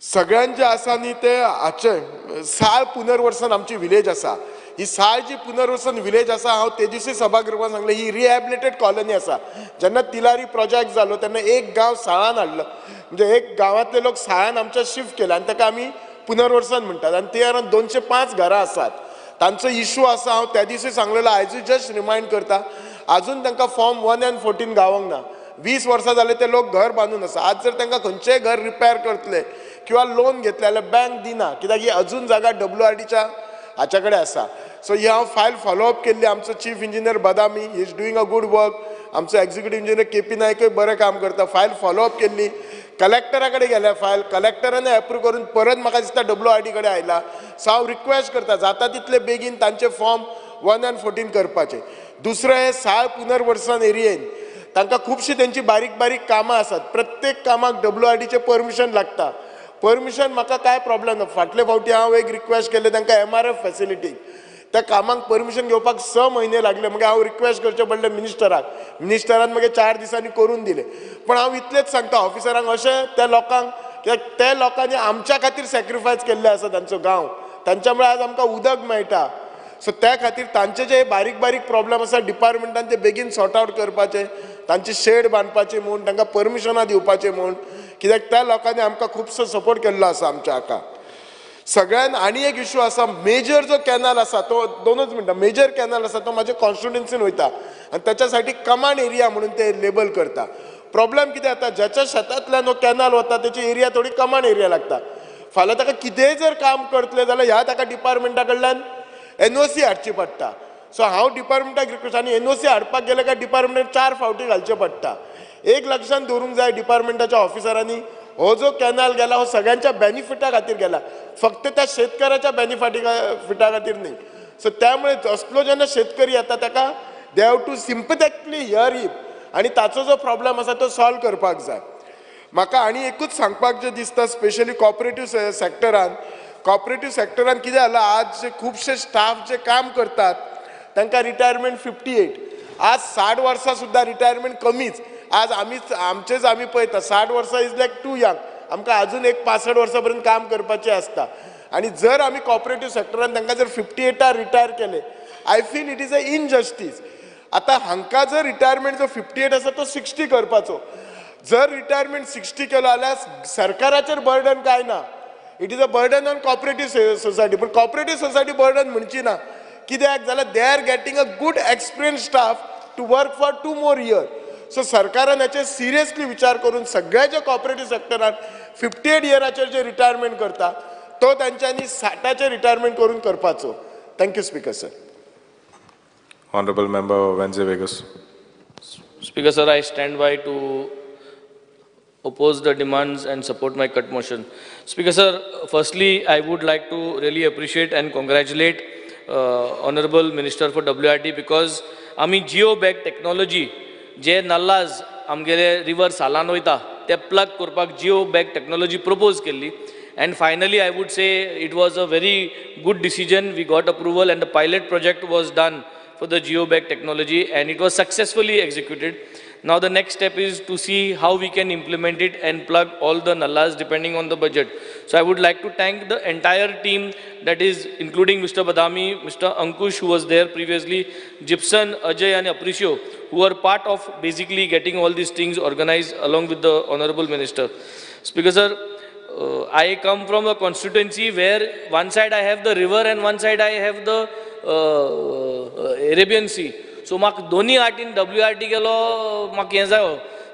सगळ्यांत जे आसा न्ही ते हाचे साळ पुनर्वसन आमची विलेज आसा. ही साळ जी पुनर्वसन विलेज आसा, हांव ते दिसूय सभागृहान सांगलें, ही रिहॅबिलिटेड कॉलनी आसा. जेन्ना तिलारी प्रोजेक्ट जालो तेन्ना एक गांव साळान हाडलो, म्हणजे एक गांवांतले लोक साळान आमच्या शिफ्ट केले आनी ताका आमी पुनर्वसन म्हणटात. आनी ते अरावंड 205 घरां आसात. तांचो इशू आसा, हांव त्या दिसूय सांगलेलो, आयजूय जस्ट रिमायंड करता, आजून तांकां फॉर्म 1 आनी 14 गावोंक ना. 20 वर्सां जाले ते लोक घर बांदून आसा. आज जर तांकां खंयचेय घर रिपेर करतले किंवा लोन घेतले जाल्यार बँक दिना, कित्याक ही अजून जागा WRDच्या हाच्या कडेन आसा. सो ही हांव फायल फॉलोअप केल्ली. आमचो chief engineer Badami is doing a good work, आमचो एक्झिक्युटीव इंजिनियर KP नायकूय बरें काम करता. फायल फॉलोअप केल्ली, कलेक्टरा कडेन गेल्या फायल, कलेक्टरान एप्रूव करून परत म्हाका दिसता WRD कडेन आयला. सो हांव रिक्वेस्ट करता जाता तितले बेगीन तांचे फॉर्म 1 आनी 14 करपाचे. दुसरें हें साळ पुनर्वसन एरियेन तांकां खुबशीं तेंची बारीक बारीक कामां आसात. प्रत्येक कामाक WRDचें परमिशन लागता. परमिशन म्हाका कांय प्रॉब्लम ना. फाटले फावटी हांव एक रिक्वेस्ट केल्लें तांकां MRF facility, त्या कामाक परमिशन घेवपाक 6 म्हयने लागले. मागीर हांव रिक्वेस्ट करचें पडलें मिनिस्टराक, मिनिस्टरान मागीर 4 दिसांनी करून दिलें. पण हांव इतलेंच सांगता ऑफिसरांक अशें त्या लोकांक, कित्याक ते लोकांनी आमच्या खातीर सॅक्रिफायस केल्लें आसा तांचो गांव, तांच्या मुळे आज आमकां उदक मेळटा. सो त्या खातीर तांचे जे बारीक बारीक प्रॉब्लम आसा डिपार्टमेंटान ते बेगीन सॉर्ट आवट करपाचे, तांचे शेड बांदपाचे म्हूण, तांकां परमिशनां दिवपाचें म्हूण, कित्याक त्या लोकांनी आमकां खुबसो सपोर्ट केल्लो आसा आमच्या हाका सगळ्यान. आनी एक इशू आसा, मेजर जो कॅनल आसा तो 2 मिनटां, मेजर कॅनल आसा तो म्हाज्या कॉन्स्टिट्युएन्सीन वयता आनी ताच्या साठी कमांड एरिया म्हणून ते लेबल करता. प्रॉब्लम कितें जाता, ज्याच्या शेतांतल्यान हो कॅनल वता तेची एरिया थोडी कमांड एरिया लागता. फाल्यां ताका कितेंय जर काम करतलें जाल्यार ह्या ताका डिपार्टमेंटा कडल्यान NOC हाडची पडटा. सो हांव डिपार्टमेंटाक रिक्वेस्ट, आनी NOC हाडपाक गेले काय डिपार्टमेंटाक 4 फावटी घालचें पडटा. एक लक्षांत दवरूंक जाय डिपार्टमेंटाच्या ऑफिसरांनी, हो जो कॅनल गेला हो सगळ्यांच्या बेनिफिटा खातीर गेला, फक्त त्या शेतकऱ्याच्या बेनिफिटा खातीर न्ही. सो त्यामुळे असलो जेन्ना शेतकरी येता ताका they have to sympathetically hear him आनी ताचो जो प्रॉब्लम आसा तो सॉल्व करपाक जाय. म्हाका आनी एकूच सांगपाक जें दिसता, स्पेशली कॉपरेटीव सॅक्टरान, कॉपरेटीव सॅक्टरान कितें जालां, आज जे खुबशे स्टाफ जे काम करतात तांकां रिटायरमेंट 58, आज 60 वर्सां सुद्दां रिटायरमेंट कमीच. आज आमीच आमचेच आमी पळयता 60 वर्सां is like to young, आमकां अजून एक 65 वर्सां पर्यंत काम करपाचें आसता. आनी जर आमी कॉपरेटीव सॅक्टरान तांकां जर 58 रिटायर केले, I feel it is a injustice. आतां हांकां जर रिटायरमेंट जो 58 आसा तो 60 करपाचो, जर रिटायरमेंट 60 केलो जाल्यार सरकाराचेर बर्डन कांय ना, it is a burden on cooperative society. पूण कॉपरेटीव सोसायटी बर्डन म्हणची ना, कित्याक जाल्यार they are getting a good experience staff to work for 2 more year. So सरकारान हाचेर सिरियसली विचार करून सगळ्या जे कॉपरेटीव सॅक्टरान 58 इयराचेर जे रिटायरमेंट करता तो तांच्यांनी 60 रिटायरमेंट करून करपाचो. Thank you speaker sir. Honorable Member Venze Vegas. Speaker sir, I stand by to oppose the demands and support my cut motion. Speaker sir, firstly, I would like to really appreciate and congratulate Honorable Minister for WRD, because आमी Jio bag technology जे नल्लाज आमगेले river सालान वयता ते plug करपाक Jio bag technology propose केल्ली, and finally I would say it was a very good decision. We got approval and the pilot project was done for the geo bag technology and it was successfully executed. Now the next step is to see how we can implement it and plug all the nallas depending on the budget. So I would like to thank the entire team, that is including Mr. Badami, Mr. Ankush who was there previously, Gibson, Ajay and Apricio, who are part of basically getting all these things organized along with the Honorable Minister. Speaker sir, I come from a constituency where one side I have the river and one side I have the Arabian Sea. So म्हाका दोनी आटीन WRT गेलो म्हाका हें जायो,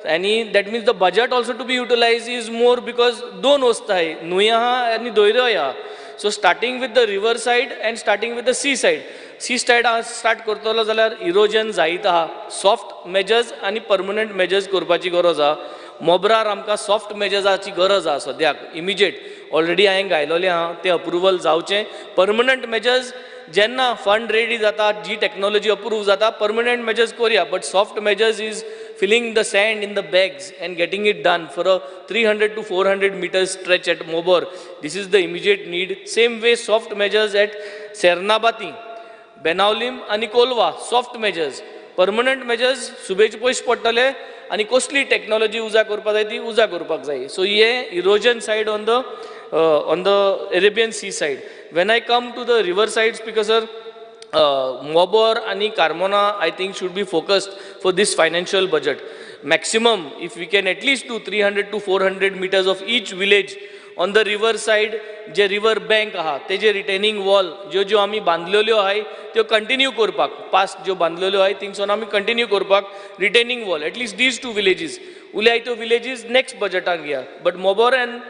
आनी that means the budget also to be utilize is more, because दोन वस्तू आहाय, न्हंय आहा आनी दर्योय आहा. So starting with the river side and starting with the sea side. Sea side start करतलो जाल्यार इरोजन जायत आहा, सॉफ्ट मेजर्स आनी परमनंट मेजर्स करपाची गरज आहा. मोबरार आमकां सॉफ्ट मेजर्साची गरज आहा सद्याक इमिजिएट. ऑलरेडी हांवें घायलोलें आहा तें अप्रुवल जावचें. परमनंट मेजर्स जेन्ना फंड रेडी जाता, जी टॅक्नोलॉजी अप्रूव जाता, परमनंट मेजर्स करुया. But soft measures is filling the sand in the bags and getting it done for a 300 to 400 meters stretch at Mobor. This is the immediate need. Same way soft measures at Sernabatim, Benaulim आनी Colva, soft measures. Permanent measures सुबेज पयशे पडटले आनी कसली technology उजा करपाक जाय ती उजा करपाक जाय. सो हे erosion side on the Arabian Sea side. When I come to the river side, Speaker sir, Mobor आनी Carmona I think should be focused for this financial budget. Maximum if we can at least do 300 to 400 meters of each village on the river side. J river bank आहा तेजे retaining wall ज्यो ज्यो आमी बांदलेल्यो आहाय त्यो continue करपाक, past ज्यो बांदलेल्यो आहाय थिंगसून आमी कंटिन्यू करपाक retaining wall at least these two villages. उल्याय त्यो विलेजीस नेक्स्ट बजटाक घेया. But Mobor and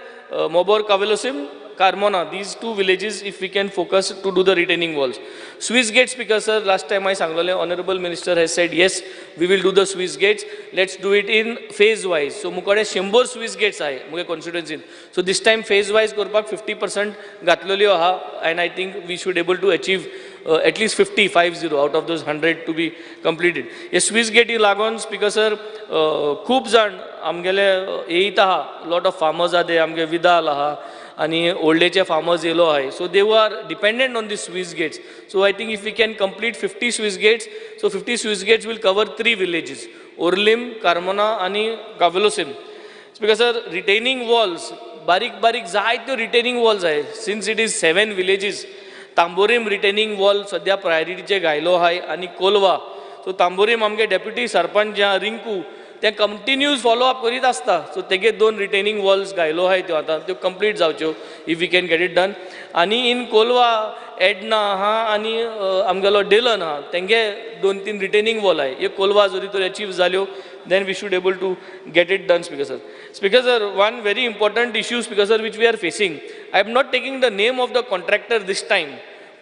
Mobor Cavelossim Carmona, these two villages if we can focus to do the retaining walls. Swiss gates, Speaker sir, last time I सांगलेले, honorable minister has said yes, we will do the Swiss gates. Let's do it in phase wise. So मुकडे 100 Swiss gates आहे मुगे constituency. So this time phase wise करपाक 50% घातलेल्यो आहा and I think we should able to achieve at least 50 out of those 100 to be completed. हे Swiss gate लागून Speaker sir, खूब जाण आमगेले येयत आहा, lot of farmers आहा ते, आमगे विदाल आहा आनी ओल्डेचे फार्मर्स येयलो आहाय. So they are dependent on the sluice gates. So I think if we can complete 50 sluice gates, so 50 sluice gates will cover 3 villages, Orlim, Carmona आनी Cavelossim. Speaker sir, retaining walls बारीक बारीक जायत्यो retaining walls आहाय. Since it is 7 villages, Tamborim retaining wall सद्या प्रायोरिटीचे घायलो आहाय आनी Colva. So तांबोरीम आमगे deputy sarpanch जे आहा रिंकू, ते कंटिन्यूज फॉलो अप करीत आसता. सो तेगे 2 रिटेनिंग वॉल्स घायलो आहाय त्यो आतां त्यो कंप्लीट जावच्यो if we can get it done. आनी इन कोलवा एडना आहा आनी आमगेलो डेलन आहा, तेंगे 2-3 रिटेनिंग वॉल आहाय. हे कोलवा जरी तर अचीव जाल्यो then we should able to get it done. Speaker sir. Speaker sir, one very important issue, Speaker sir, which we are facing. I am not taking the name of the contractor this time,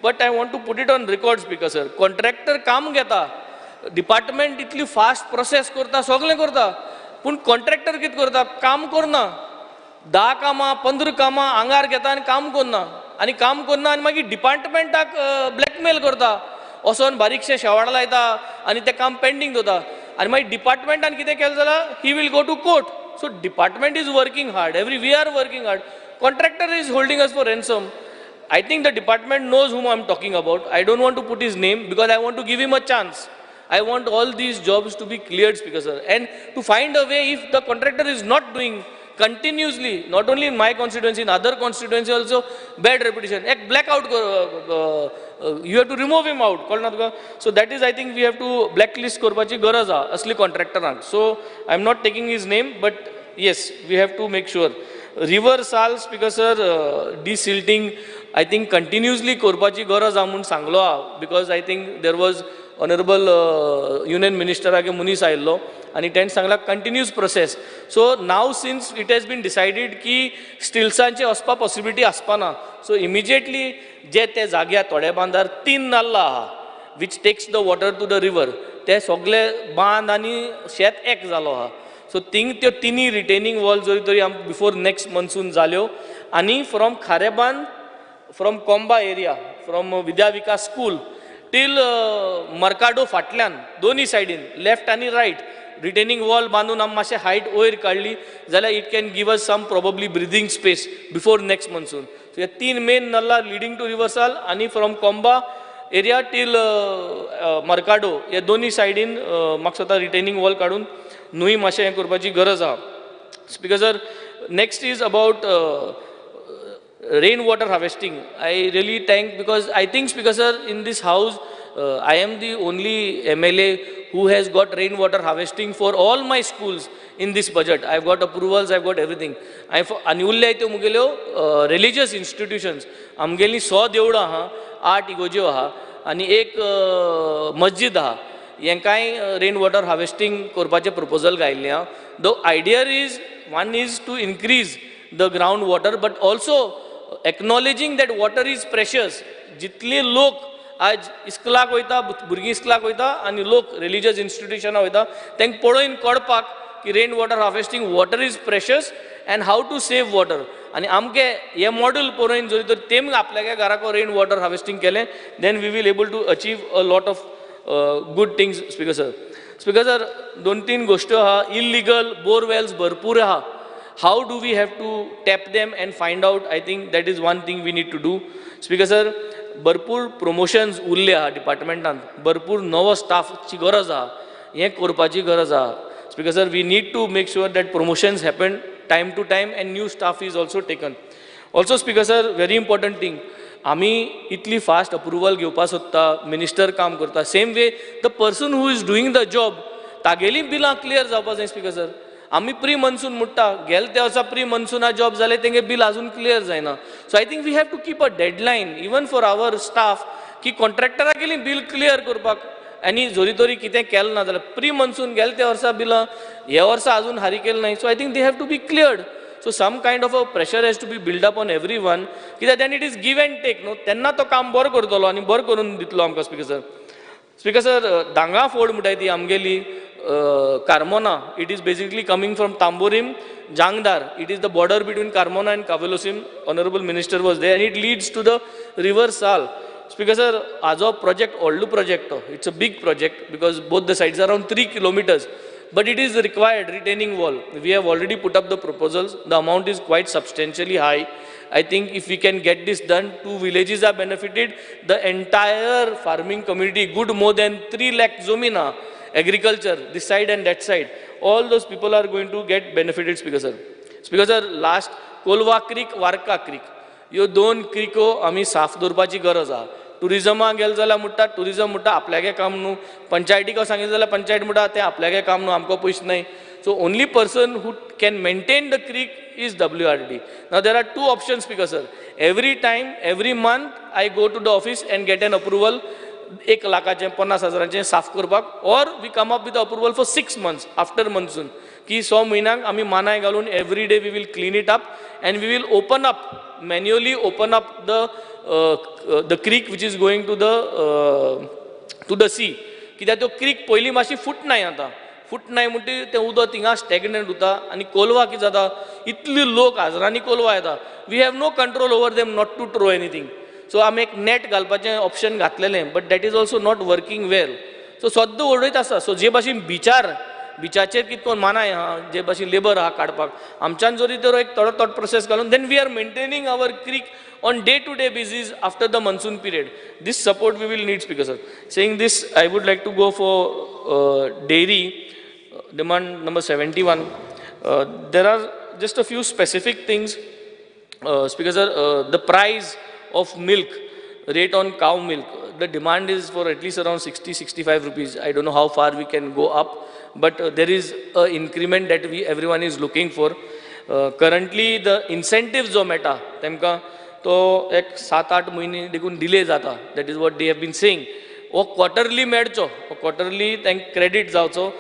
but I want to put it on record, Speaker sir. Contractor काम घेता, department इतली fast process करता, सगळें करता, पूण contractor कितें करता, काम करना. 10 कामां 15 कामां आंगार घेता आनी काम करना, आनी काम करना आनी मागीर डिपार्टमेंटाक ब्लॅकमेल करता, वचोन बारीकशें शेवाळ लायता आनी तें काम पेंडींग दवरता. आनी मागीर डिपार्टमेंटान कितें केलें जाल्यार he will go to court. So department is working hard, every we are working hard, contractor is holding us for ransom. I think the department knows whom I am talking about. I don't want to put his name because I want to give him a chance. I want all these jobs to be cleared, Speaker sir, and to find a way if the contractor is not doing continuously, not only in my constituency, in other constituency also, bad reputation. Ek blackout, you have to remove him out. So that is, I think we have to blacklist करपाची गरज आहा असली contractorank. So I am not taking his name, but yes, we have to make sure. River Sal, Speaker sir, desilting, I think continuously करपाची गरज आहा म्हूण सांगलो आहा, because I think there was honourable union मिनिस्टरागे मनीस आयिल्लो आनी तेणें सांगला continuous process. So now since it has been decided की स्टिल्सांचे वचपा पॉसिबिलिटी आसपाना, सो इमिजिएटली जे ते जाग्यार थोड्या बांदार 3 नाल्ला आहा which takes the water to the river, ते सगळे बांद आनी शेत एक जालो आहा. सो थिंग त्यो तिनी रिटेनिंग वॉल जरी तरी आम बिफोर नेक्स्ट मनसून जाल्यो. आनी from Kharebandh, from Comba area, from Vidya Vikas school till Mercado फाटल्यान दोनूय सायडीन लेफ्ट आनी रायट रिटेनिंग वॉल बांदून आमी मातशें हायट वयर काडली जाल्यार it can give us some probably breathing space before next monsoon. So हे 3 main nallah leading to river Sal आनी from Comba area till Mercado हे दोनूय सायडीन म्हाका दिसता रिटेनिंग वॉल काडून न्हूय मातशें हें करपाची गरज आहा. Speaker sir, next is about rain water harvesting. I really thank, because I think, Speaker sir, in this house I am the only MLA who has got rain water harvesting for all my schools in this budget. I have got approvals, I have got everything. आनी उरल्या त्यो मुगेल्यो religious institutions, आमगेलीं 100 देवळां आहा, 8 इगोज्यो आहा आनी 1 मस्जिद आहा, हेंकांय rain water harvesting करपाचें प्रपोजल घायिल्लें आहा. The idea is, one is to increase the ground water, but also acknowledging that water is precious. जितले लोक आज इस्कुलाक वयता, भुरगीं इस्कुलाक वयता आनी लोक रिलीजियस इन्स्टिट्युशनां वयता, तांकां पळोवन कळपाक की rain water harvesting, water is precious and how to save water. आनी आमगे हे मॉडल पळोवन जरी तर तेम आपल्यागे घराको रेन वॉटर हार्वेस्टींग केलें, then we will able to achieve a lot of good things. Speaker sir, speaker sir, दोन तीन गोश्ट्यो आहा. इलिगल बोरवेल्स भरपूर आहा. How do we have to tap them and find out? I think that is one thing we need to do. Speaker sir, भरपूर promotions उरले आहा डिपार्टमेंटान, भरपूर नवो स्टाफची गरज आहा, हें करपाची गरज आहा. Speaker sir, we need to make sure that promotions happen time to time and new staff is also taken. Also, speaker sir, very important thing, आमी इतली फास्ट अप्रुवल घेवपाक सोदता, मिनिस्टर काम करता, same way the person who is doing the job तागेली बिलां clear जावपा जाय. स्पीकर सर, आमी प्री मॉन्सून म्हणटा, गेले त्या वर्सा प्री मॉन्सूना जॉब जाले, तेंगे बील अजून क्लियर जायना. So I think we have to keep a deadline even for our staff की कॉन्ट्रॅक्टरागेली बील क्लियर करपाक. आनी जरी तरी कितें केलें ना जाल्यार प्री मॉन्सून गेले त्या वर्सा बिलां ह्या वर्सा अजून हारी केलें नाय. So I think they have to be cleared. So some kind of a pressure has to be build up on everyone, कित्याक then it is give and take न्हू, तेन्ना तो काम बरो करतलो आनी बरो करून दितलो आमकां. Speaker sir, speaker sir, Danga Ford म्हणटाय ती आमगेली Carmona, it is basically coming from Tamborim, Jangdar. It is the border between Carmona and Cavelossim. Honorable Minister was there, and it leads to the river Sal. Speaker sir, ajo project, old project, it's a big project because both the sides are around 3 kilometers. But it is required retaining wall. We have already put up the proposals. The amount is quite substantially high. I think if we can get this done, 2 villages are benefited. The entire farming community, good more than 3 lakh zomina, agriculture, this side and that side, all those people are going to get benefited. Speaker sir. Speaker sir, last, Colva Creek, Varca Creek. ह्यो दोन crico आमी साफ दवरपाची गरज आहा. टुरिजमा गेले जाल्यार म्हणटा, टुरिजम म्हणटा आपल्यागे काम न्हू, पंचायतीक सांगितलें जाल्यार पंचायत म्हणटा तें आपल्यागे काम न्हू, आमकां पयशे नाय. So only person who can maintain the creek is WRD. Now there are 2 options, speaker sir. Every time, every month I go to the office and get an approval, 1 लाखाचें 50,000 साफ करपाक, or we come up with approval for 6 months after monsoon की 6 म्हयन्यांक आमी मानाय घालून every day we will clean it up and we will open up, manually open up the creek which is going to the sea. कित्याक त्यो creek पयलीं मातशी फुटनाय, आतां फुटनाय म्हणटी तें उदक थिंगा स्टॅग्नंट उरता आनी कोलवा कितें जाता, इतली लोक हजरांनी कोलवा येता, we have no control over them not to throw anything. So आमी एक नॅट घालपाचें ऑप्शन घातलेलें, but that is also not working well. So सद्दां उडयत आसा. सो जे भाशेन बिचार, बिचाचेर कितको मानाय आहा, जे भाशेन लेबर आहा काडपाक, आमच्यान जरी तर एक थोडो थॉट प्रोसेस घालून then we are maintaining our creek on day to day basis after the monsoon period. This support we will need. Speaker sir, saying this, I would like to go for dairy demand number 71. There are just a few specific things. Speaker sir, the price of milk, rate on cow milk, the demand is for at least around 60-65 rupees. I don't know how far we can go up, but there is an increment that we everyone is looking for. Currently the incentives जो मेळटा तेमकां तो एक 7-8 म्हयने देखून delay जाता. That is what they have been saying. हो क्वॉर्टरली मेळचो, हो क्वॉर्टरली तांकां क्रेडीट जावचो.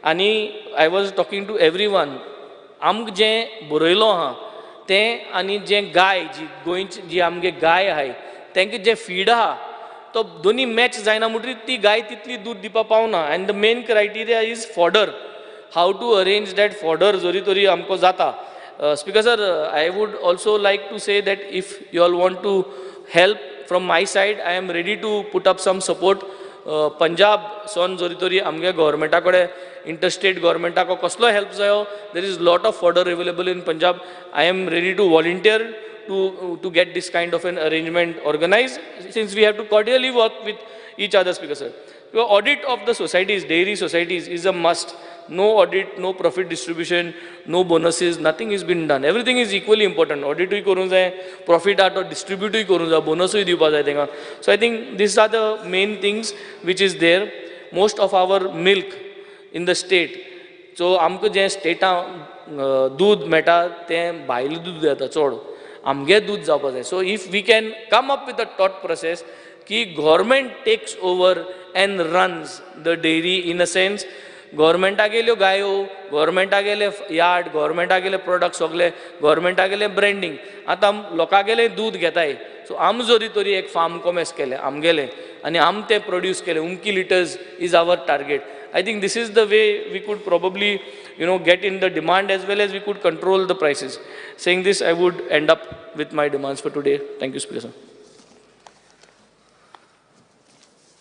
आनी I was talking to everyone, आमकां जें बरयलो आहा तें आनी जें गाय जी गोंयची जी आमगे गाय आहाय तांकां जें फीड आहा तो दोनी मॅच जायना म्हणटकीर ती गाय तितली दूद दिवपाक पावना. And the main criteria is fodder, how to arrange that fodder जरी तरी आमकां जाता. Speaker sir, I would also like to say that if you all want to help from my side, I am ready to put up some support. Punjab सोन जरी तरी आमगे गव्हर्मेंटा कडेन, interstate गव्हर्मेंटाक कसलो help जायो, there is lot of fodder available in Punjab. I am ready to volunteer to get this kind of an arrangement organized, since we have to cordially work with each other. Speaker sir, your audit of the societies, dairy societies is a must. No audit, no profit distribution, no bonuses, nothing is been done. Everything is equally important. Audit uy करूंक जाय, profit आहा तो distribute uy करूंक जाय, bonus uy दिवपा जाय तेंका. So I think these are the main things which is there. Most of our milk in the state, so आमकां जें स्टेटां दूद मेळटा तें भायलें दूद येता चड, आमगे दूद जावपा जाय. So if we can come up with a thought process की government takes over and runs the dairy in a sense, गोवोरमेंटागेल्यो गायो, गोवोरमेंटागेले यार्ड, गोवोरमेंटागेले प्रोडक्ट सगळे, गोवोरमेंटागेले ब्रँडींग. आतां लोकांगेले दूद घेताय, सो आम जरी तरी एक फार्म कॉमर्स केलें आमगेलें आनी आम तें प्रोड्यूस केलें, उमकी litres is our target. I think this is the way we could probably, you know, get in the demand as well as we could control the prices. Saying this, I would end up with my demands for today. Thank you, Speaker sir.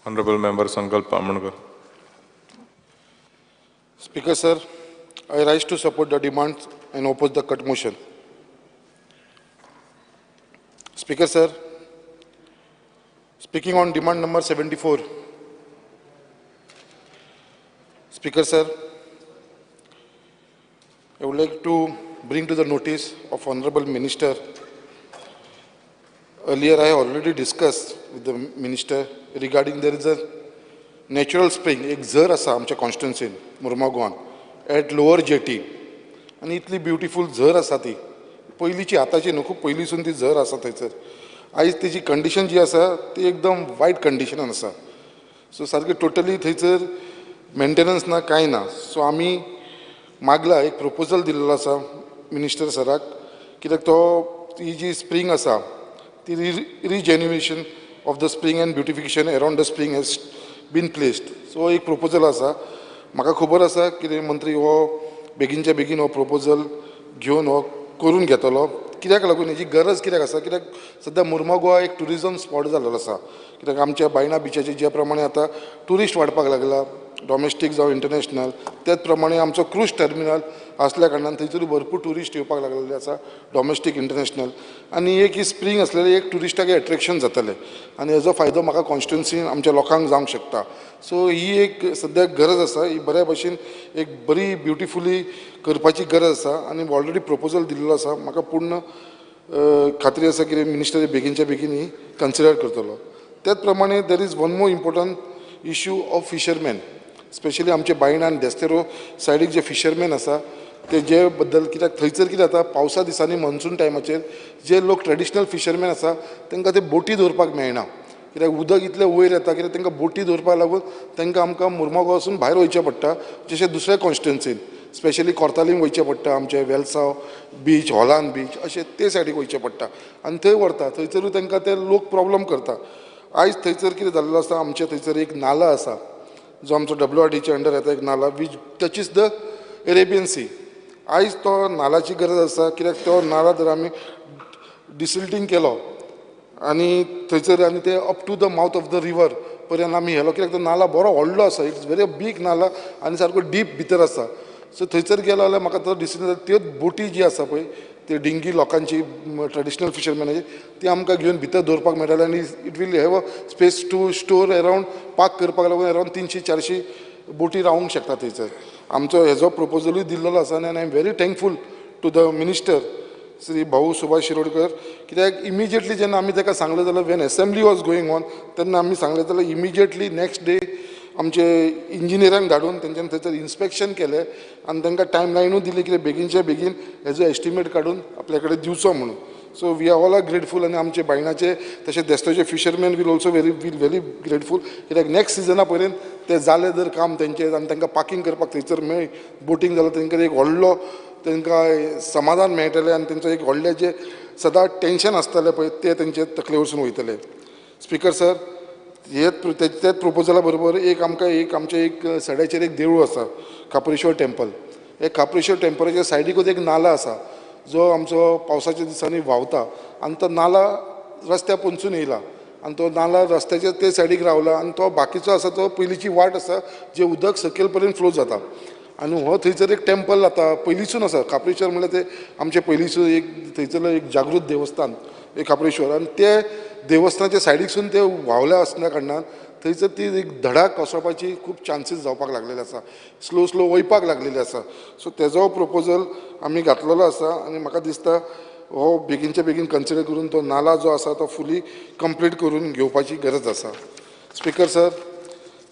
Honorable Member Sankalp Amonkar. Speaker sir, I rise to support the demands and oppose the cut motion. Speaker sir, speaking on demand number 74. Speaker sir, I would like to bring to the notice of Honorable Minister. Earlier I already discussed with the Minister regarding there is a natural spring, एक झर आसा आमच्या कॉन्स्टिट्युन्सीन मुर्मागोवान at lower jetty, आनी इतली beautiful झर आसा ती, पयलींची आतांची न्हू, खूब पयलींसून ती झर आसा थंयसर. आयज तेजी कंडिशन जी आसा ती एकदम वायट कंडिशनान आसा. सो सारकी टोटली थंयसर मेंटेनन्स ना, कांय ना. सो आमी मागला एक प्रपोजल दिल्लो आसा मिनिस्टर सराक, कित्याक तो ही जी स्प्रींग आसा ती regeneration of the spring and beautification around the spring has been placed. So एक प्रपोजल आसा, म्हाका खबर आसा कितें मंत्री हो बेगीनच्या बेगीन हो प्रपोजल घेवन हो करून घेतलो. कित्याक लागून हेजी गरज कित्याक आसा, कित्याक सद्या मुर्मागोवा एक ट्युरिजम स्पॉट जाल्लो आसा. कित्याक आमच्या बायणा बिचाचेर ज्या प्रमाणे आतां ट्युरिस्ट वाडपाक लागला, डॉमेस्टीक जावं इंटरनॅशनल, त्याच प्रमाणे आमचो क्रूज टर्मिनल आसल्या कारणान थंयसर भरपूर ट्युरिस्ट येवपाक लागलेले आसा, डॉमेस्टीक इंटरनॅशनल. आनी एक ही स्प्रींग आसलेली एक ट्युरिस्टाक एट्रेक्शन जातलें आनी हेजो फायदो म्हाका कॉन्स्टिट्युन्सीन आमच्या लोकांक जावंक शकता. सो ही एक सद्याक गरज आसा, ही बऱ्या भशेन एक बरी ब्युटिफुली करपाची गरज आसा आनी ऑलरेडी प्रपोजल दिल्लो आसा. म्हाका पूर्ण खात्री आसा की मिनिस्टर बेगीनच्या बेगीन ही कन्सिडर करतलो. त्याच प्रमाणे there is one more important issue of fishermen, specially आमचे बायणा आनी देस्तेरो सायडीक जे फिशरमॅन आसा तेजे बद्दल, कित्याक थंयसर कितें जाता पावसा दिसांनी मॉन्सून टायमाचेर जे लोक ट्रेडिशनल फिशरमॅन आसा तांकां ते बोटी दवरपाक मेळना, कित्याक उदक इतलें वयर येता कित्याक तांकां बोटी दवरपाक लागून तांकां आमकां मुर्मागांवसून भायर वयचें पडटा, जशें दुसऱ्या कॉन्स्टिट्युन्सीन स्पेशली कोर्तालीम वयचें पडटा, आमचें वेलसांव बीच, हॉलान बीच अशें ते सायडीक वयचें पडटा आनी थंय व्हरता, थंयसरूय तांकां ते लोक प्रॉब्लम करता. आयज थंयसर कितें जाल्लो आसा, आमचें थंयसर एक नाला आसा जो आमचो WRDच्या अंडर येता, एक नाला which touches the Arabian sea. आयज तो नालाची गरज आसा, कित्याक तो नाला जर आमी डिसिल्टींग केलो आनी थंयसर आनी ते up to the mouth of the river पर्यंत आमी व्हेलो, कित्याक तो नाला बरो व्हडलो आसा, it's very big नाला आनी सारको डीप भितर आसा. सो थंयसर गेलो जाल्यार म्हाका तो डिसिजन, त्यो बोटी जी आसा पळय ते डिंगी लोकांची ट्रेडिशनल फिशरमॅनाची ती आमकां घेवन भितर दवरपाक मेळटले आनी it will have a space to store around, park करपाक लागून अरावंड 300-400 बोटी रावूंक शकता थंयसर. आमचो हेजो प्रपोजलूय दिल्लो आसा आनी I am very thankful to the minister Shri Bhau Subhash Shirodkar, कित्याक इमिजिएटली जेन्ना आमी ताका सांगलें जाल्यार when assembly was going on तेन्ना आमी सांगलें जाल्यार इमिजिएटली नेक्स्ट डे आमचे इंजिनियरांक धाडून तेंच्यान थंयसर इन्स्पेक्शन केलें आनी तांकां टायम लायनूय दिली कितें बेगीनच्या बेगीन हेजो एस्टिमेट काडून आपल्या कडेन दिवचो म्हणून. So we are all are grateful आनी आमचे बायणाचे तशें देस्ताचे fishermen will also very will very grateful, कित्याक नेक्स्ट सिजना पर्यंत तें जालें जर काम तेंचें आनी तांकां पार्कींग करपाक थंयसर मेळ्ळी बोटींग जाल्यार तांकां एक व्हडलो तांकां समाधान मेळटलें आनी तेंचो एक व्हडलें जें सदां टेंशन आसतालें पळय तें तेंचे तकले वरसून वयतलें. स्पिकर सर, हे त्याच प्रपोजला बरोबर एक आमकां एक आमचें एक सड्याचेर एक देवूळ आसा, खाप्रेश्वर टेम्पल. हे खाप्रेश्वर टेम्पलाच्या सायडीकूच एक नाला आसा जो आमचो पावसाच्या दिसांनी व्हांवता आनी तो नाला रस्त्या पोंदसून येयला आनी तो नाला रस्त्याच्या ते सायडीक रावला आनी तो बाकीचो आसा तो पयलींची वाट आसा जे उदक सकयल पर्यंत फ्लो जाता आनी हो थंयसर एक टेम्पल आतां पयलींसून आसा. खाप्रेश्वर म्हणल्यार ते आमचे पयलींसून एक थंयसर एक जागृत देवस्थान एक खाप्रेश्वर आनी ते देवस्थानाच्या सायडीकसून ते व्हांवले आसल्या कारणान थंयसर ती एक धडा कोसळपाची खूब चान्सीस जावपाक लागलेले आसा, स्लो स्लो वयपाक लागलेले आसा. सो तेजो प्रपोजल आमी घातलेलो आसा आनी म्हाका दिसता हो बेगीनच्या बेगीन कन्सिडर करून तो नाला जो आसा तो फुली कंप्लीट करून घेवपाची गरज आसा. स्पिकर सर,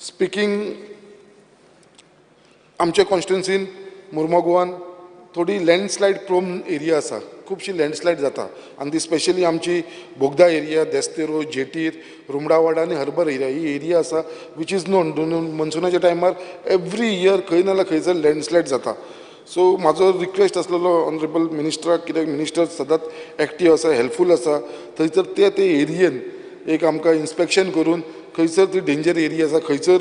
स्पिकींग आमच्या कॉन्स्टिट्युन्सीन मुर्मागोवान थोडी लँडस्लायड प्रोन एरिया आसा, खुबशी लँडस्लायड जाता आनी ती स्पेशली आमची बोगदा एरिया, देस्तेरो, जेटीर, रुमडावाडा आनी हर्बर एरिया ही एरिया आसा which is known मनसुनाच्या टायमार एवरी इयर खंय ना जाल्यार खंयसर लँडस्लायड जाता. सो म्हाजो रिक्वेस्ट आसलेलो ऑनरेबल मिनिस्टराक, कित्याक मिनिस्टर सदांच एक्टीव आसा, हेल्पफूल आसा, थंयसर ते ते एरियेन एक आमकां इन्स्पेक्शन करून खंयसर ती डेंजर एरिया आसा, खंयसर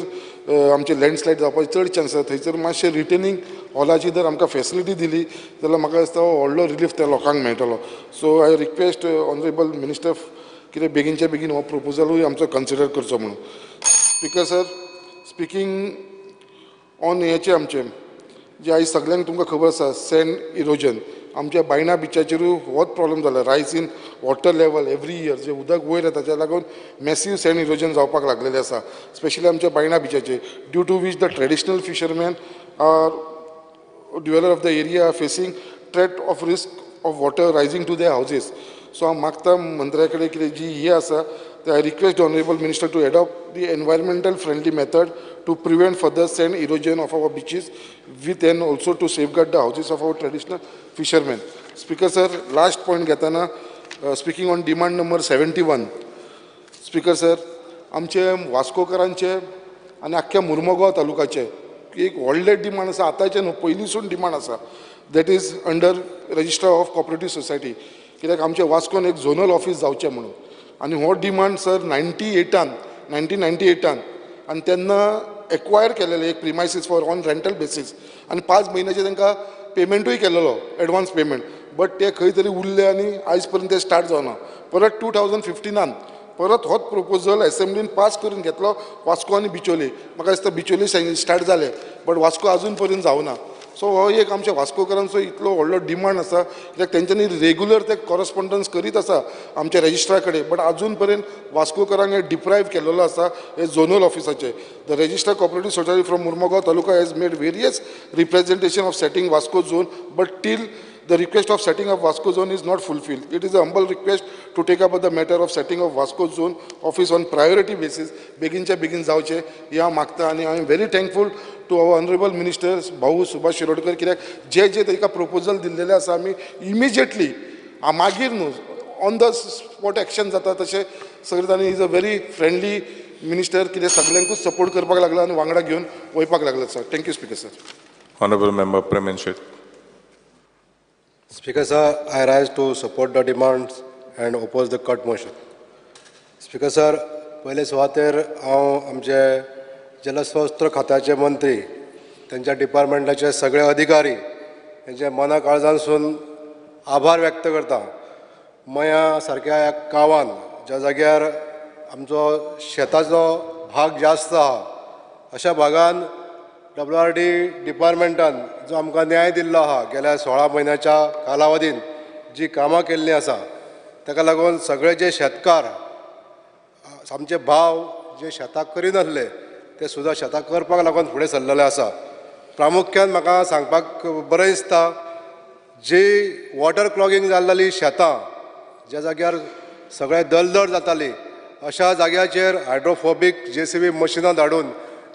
आमचे लँडस्लायड जावपाचे चड चान्स आसा, थंयसर मातशें रिटेनिंग हॉलाची जर आमकां फेसिलिटी दिली जाल्यार म्हाका दिसता हो व्हडलो रिलीफ त्या लोकांक मेळटलो. So I request honourable minister कितें बेगीनच्या बेगीन हो प्रोपोजलूय आमचो कन्सिडर करचो म्हणून. स्पिकर सर, स्पिकींग ऑन हेचे आमचें जे आयज सगल्यांक तुमकां खबर आसा सँड इरोजन, आमच्या बायणा बिचाचेरूय होच प्रॉब्लम जाला. Rise in water level every year जे उदक वयर येता ताच्या लागून मॅसीव सँड इरोजन जावपाक लागलेलें आसा, स्पेशली आमच्या Baina बिचाचेर, due to which the traditional fishermen are dweller of the area are facing threat of risk of water rising to their houses. So हांव मागता मंत्र्या कडेन कितें जी ही आसा, I request the honourable minister to adopt the environmental friendly method to prevent further sand erosion of our beaches with and also to safeguard the houses of our traditional fishermen. Speaker sir, last point घेतना speaking on demand number 71. Speaker sir, आमचे वास्कोकरांचे आनी आख्ख्या मुर्मगांव तालुकाचे एक व्हडलें demand आसा, आतांचें न्हू पयलींसून demand आसा, that is under registrar of cooperative society, कित्याक आमच्या वास्कोन एक झोनल ऑफीस जावचें म्हणून. आनी हो डिमांड सर 1998 आनी तेन्ना एक्वायर केलेलें एक premises for on rental basis आनी 5 म्हयन्याचे तांकां पेमेंटूय केलेलो एडवान्स पेमेंट, बट ते खंय तरी उरले आनी आयज पर्यंत ते स्टार्ट जावना. परत 2015 परत होच प्रोपोजल एसेंब्लीन पास करून घेतलो वास्को आनी बिचोली. म्हाका दिसता बिचोली स्टार्ट जालें बट वास्को आजून पर्यंत जावना. सो हो एक आमच्या वास्कोकरांचो इतलो व्हडलो डिमांड आसा, कित्याक तेंच्यांनी रेगुलर ते कॉरस्पोंडन्स करीत आसा आमच्या रेजिस्ट्रा कडेन, बट आजून पर्यंत वास्कोकरांक हे डिप्रायव केलेलो आसा हे zonal ऑफिसाचे. The registrar cooperative society from Mormugao taluka has made various representation of setting Vasco zone, but till the request of setting up Vasco zone is not fulfilled. It is a humble request to take up the matter of setting up Vasco zone office on priority basis. बेगीनच्या बेगीन जावचें हें हांव मागता आनी I am very thankful to our honourable minister भाऊ सुभाष शिरोडकर, कित्याक जे जे तांकां प्रोपोजल दिल्लेलें आसा आमी इमिजिएटली मागीर न्हू ऑन the spot action जाता तशें सगळें तांणी is a very friendly minister, कितें सगल्यांकूच सपोर्ट करपाक लागला आनी वांगडा घेवन वयपाक लागला sir. Thank you speaker sir. Honourable member Premen Shet. Speaker sir, I rise to support the demands and oppose the cut motion. Speaker sir, पयले सुवातेर हांव आमचे जलस्रोत खात्याचे मंत्री, तेंच्या डिपार्टमेंटाचे सगळे अधिकारी हेंचे मना काळजांसून आभार व्यक्त करता. मया सारक्या ह्या गांवान ज्या जाग्यार आमचो शेताचो भाग जास्त आहा अशा भागान WRD डिपार्टमेंटान जो आमकां न्याय दिल्लो आहा गेल्या 16 म्हयन्याच्या कालावधीन जी कामां केल्लीं आसा ताका लागून सगळे जे शेतकार आमचे भाव जे शेतां करिनासले ते सुद्दां शेतां करपाक लागून फुडें सरलेले आसा. प्रामुख्यान म्हाका सांगपाक बरें दिसता जी वॉटर क्लॉगींग जाल्ली शेतां ज्या जाग्यार सगळें दलदल जाताली अशा जाग्याचेर हायड्रोफोबीक JCB मशिनां धाडून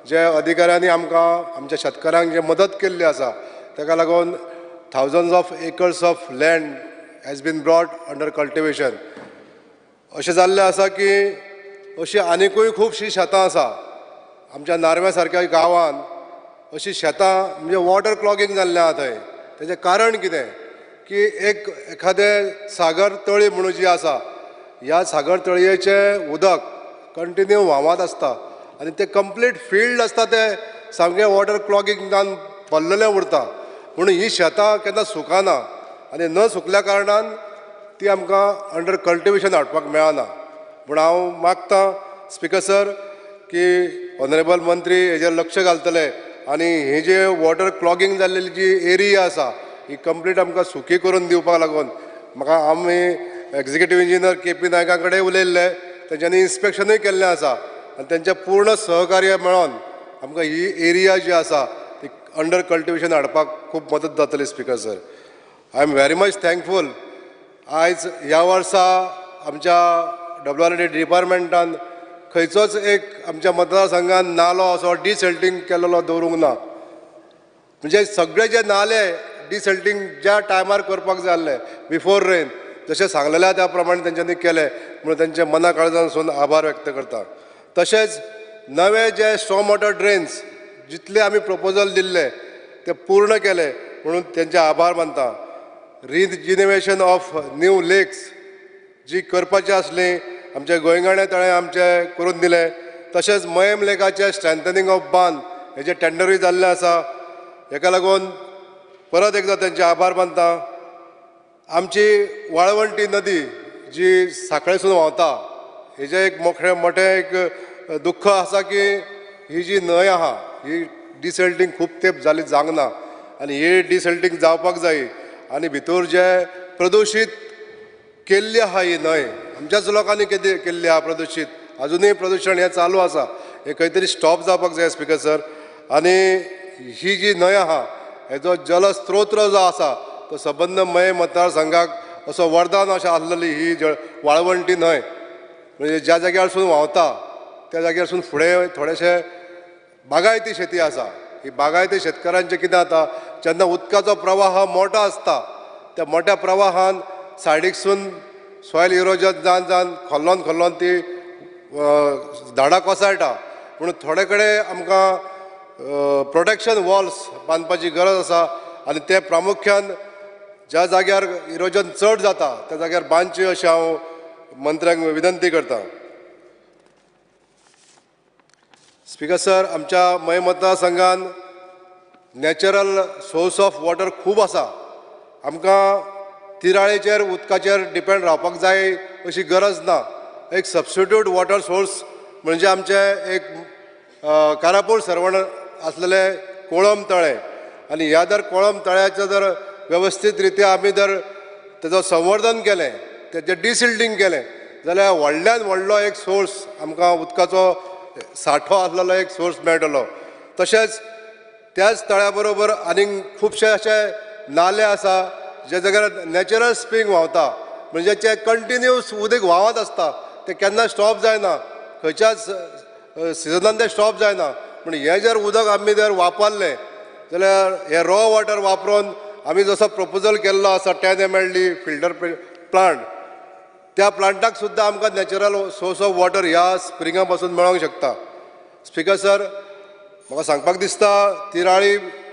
जे अधिकाऱ्यांनी आमकां आमच्या शेतकारांक जे मदत केल्ली आसा ताका लागून thousands of acres of land has been brought under cultivation. अशें जाल्लें आसा की अशी आनिकूय खुबशीं शेतां आसा आमच्या नार्व्या सारक्या गांवांत अशीं शेतां म्हणजे वॉटर क्लॉगींग जाल्लें आहा थंय. तेजें कारण कितें की एक एखादें सागर तळी म्हणून जी आसा ह्या सागर तळयेचें उदक कंटिन्यू व्हांवत आसता आनी तें कंप्लीट फिल्ड आसता तें सामकें वॉटर क्लॉगिंगान भरलेलें उरता म्हणून ही शेतां केन्ना सुकना आनी न सुकल्या कारणान ती आमकां अंडर कल्टिवेशन हाडपाक मेळना. पूण हांव मागता स्पिकर सर की ऑनरेबल मंत्री हेजेर लक्ष घालतले आनी हे जे वॉटर क्लॉगींग जाल्लेली जी एरिया आसा ही कंप्लीट आमकां सुकी करून दिवपाक लागून म्हाका आमी एक्झिक्युटीव इंजिनियर KP नायका कडेन उलयल्ले, तेंच्यांनी इन्स्पेक्शनूय केल्लें आसा आनी तेंचें पूर्ण सहकार्य मेळोन आमकां ही एरिया जी आसा ती अंडर कल्टिवेशन हाडपाक खूब मदत जातली. Speaker sir, I am very much thankful. आयज ह्या वर्सा आमच्या WRD डिपार्टमेंटान खंयचोच एक आमच्या मतदारसंघान नालो असो डिसेल्टींग केलेलो दवरूंक ना. म्हणजे सगळे जे नाले डिसेल्टींग ज्या टायमार करपाक जाय आसलें बिफोर रेन जशें सांगलेलें त्या प्रमाणे तेंच्यांनी केलें म्हणून तेंचे मना काळजांसून आभार व्यक्त करता. तशेंच नवे जे स्टॉर्म वॉटर ड्रेन्स जितले आमी प्रपोजल दिल्ले ते पूर्ण केले म्हणून तेंचे आभार मानता. रिजिनवेशन ऑफ न्यू लेक्स जी करपाची आसली आमच्या गोंयगाणे तळें आमचें करून दिलें. तशेंच मयम लेकाचें स्ट्रेंथनिंग ऑफ बांद हेजें टेंडरूय जाल्लें आसा, हेका लागून परत एकदां तेंचे आभार मानता. आमची वाळवंटी नदी जी सांखळेसून व्हांवता हेजें एक मोठें एक दुख्ख आसा की ही जी न्हंय आहा ही डिसेल्टींग खूब तेंप जाली जावंक ना आनी ही डिसेल्टींग जावपाक जाय आनी भितर जे प्रदुशीत केल्ली आहा ही न्हंय आमच्याच लोकांनी केल्ली आहा प्रदुशीत, अजुनूय प्रदुशण हें चालू आसा, हें खंय तरी स्टॉप जावपाक जाय स्पीकर सर. आनी ही जी न्हंय आहा हेजो जलस्त्रोत जो आसा तो सबंद मये मतदारसंघाक असो वरदान अशें आसलेली ही वाळवंटी न्हंय म्हणजे ज्या जाग्यारसून व्हांवता त्या जाग्यारसून फुडें थोडेशें बागायती शेती आसा. ही बागायती शेतकारांचें कितें जाता जेन्ना उदकाचो प्रवाह मोठो आसता त्या मोठ्या प्रवाहान सायडीकसून सॉयल इरोजन जावन जावन खोल्लोन खोल्लोन ती झाडां कोसळटा. म्हणून थोडे कडेन आमकां प्रोटेक्शन वॉल्स बांदपाची गरज आसा आनी ते प्रामुख्यान ज्या जाग्यार इरोजन चड जाता त्या जाग्यार बांदचें अशें हांव मंत्र्यांक विनंती करता. स्पीकर सर, आमच्या मये मतदारसंघान नॅचरल सोर्स ऑफ वॉटर खूब आसा. आमकां तिराळेचेर उदकाचेर डिपेंड रावपाक जाय अशी गरज ना. एक सबस्टिट्यूट वॉटर सोर्स म्हणजे आमचें एक कारापूर सर्वण आसलेलें कोळंब तळें आनी ह्या जर कोळंब तळ्याचें जर वेवस्थीत रित्या आमी जर तेजो संवर्धन केलें, तेजें डिसिल्टींग केलें जाल्यार व्हडल्यान व्हडलो एक सोर्स आमकां उदकाचो सांठो आसलेलो एक सोर्स मेळटलो. तशेंच त्याच तळ्या बरोबर आनीक खुबशे अशे नाले आसा जे जाग्यार नॅचरल स्प्रींग व्हांवता म्हणजे ते कंटिन्यूस उदक व्हांवत आसता, ते केन्ना स्टॉप जायना, खंयच्याच सिजनान ते स्टॉप जायना. पूण हें जर उदक आमी जर वापरलें जाल्यार हें रॉ वॉटर वापरून आमी जसो प्रपोजल केल्लो आसा 10 MLD filter plant, त्या प्लांटाक सुद्दां आमकां नॅचरल सोर्स ऑफ वॉटर ह्या स्प्रिंगा पासून मेळोंक शकता. स्पीकर सर, म्हाका सांगपाक दिसता तिराळी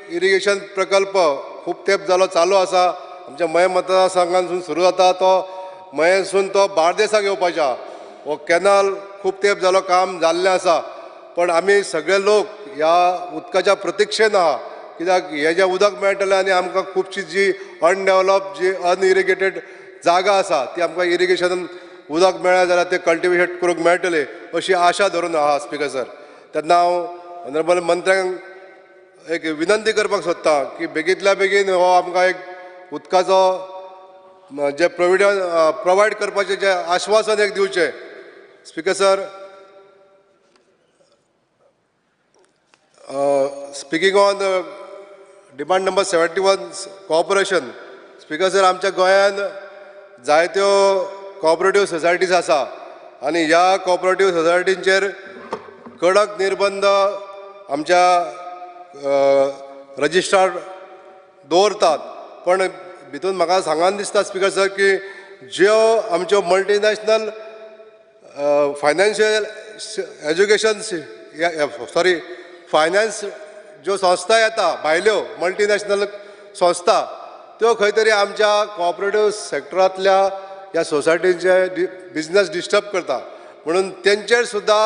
इरिगेशन प्रकल्प खूब तेंप जालो चालू आसा. आमच्या मये मतदारसंघांतसून सुरू जाता तो मयेसून तो बार्देसाक येवपाच्या हो कॅनल खूब तेंप जालो काम जाल्लें आसा. पण आमी सगळे लोक ह्या उदकाच्या प्रतिक्षेन आहा कित्याक हें जें उदक मेळटलें आनी आमकां खुबशी जी अनडेवलप जी अनइरिगेटेड जागा आसा ती आमकां इरिगेशन उदक मेळ्ळें जाल्यार तें कल्टिवेट करूंक मेळटलें अशी आशा धरून आहा स्पीकर सर. तेन्ना हांव ऑनरेबल मंत्र्यांक एक विनंती करपाक सोदता की बेगींतल्या बेगीन हो आमकां एक उदकाचो जें प्रोविडन प्रोवायड करपाचें जें आश्वासन एक दिवचें. Speaker sir, speaking on demand number 71 cooperation, speaker sir, आमच्या गोंयांत जायत्यो कॉपरेटीव सोसायटीज आसा आनी ह्या कॉपरेटीव सोसायटींचेर कडक निर्बंध आमच्या रजिस्ट्रार दवरतात. पण भितून म्हाका सांगान दिसता स्पीकर सर की ज्यो आमच्यो multinational financial education sorry finance ज्यो संस्था येता भायल्यो मल्टीनॅशनल संस्था त्यो खंय तरी आमच्या कॉपरेटीव सेक्टरांतल्या ह्या सोसायटींचे बिजनस डिस्टर्ब करता. म्हणून तेंचेर सुद्दां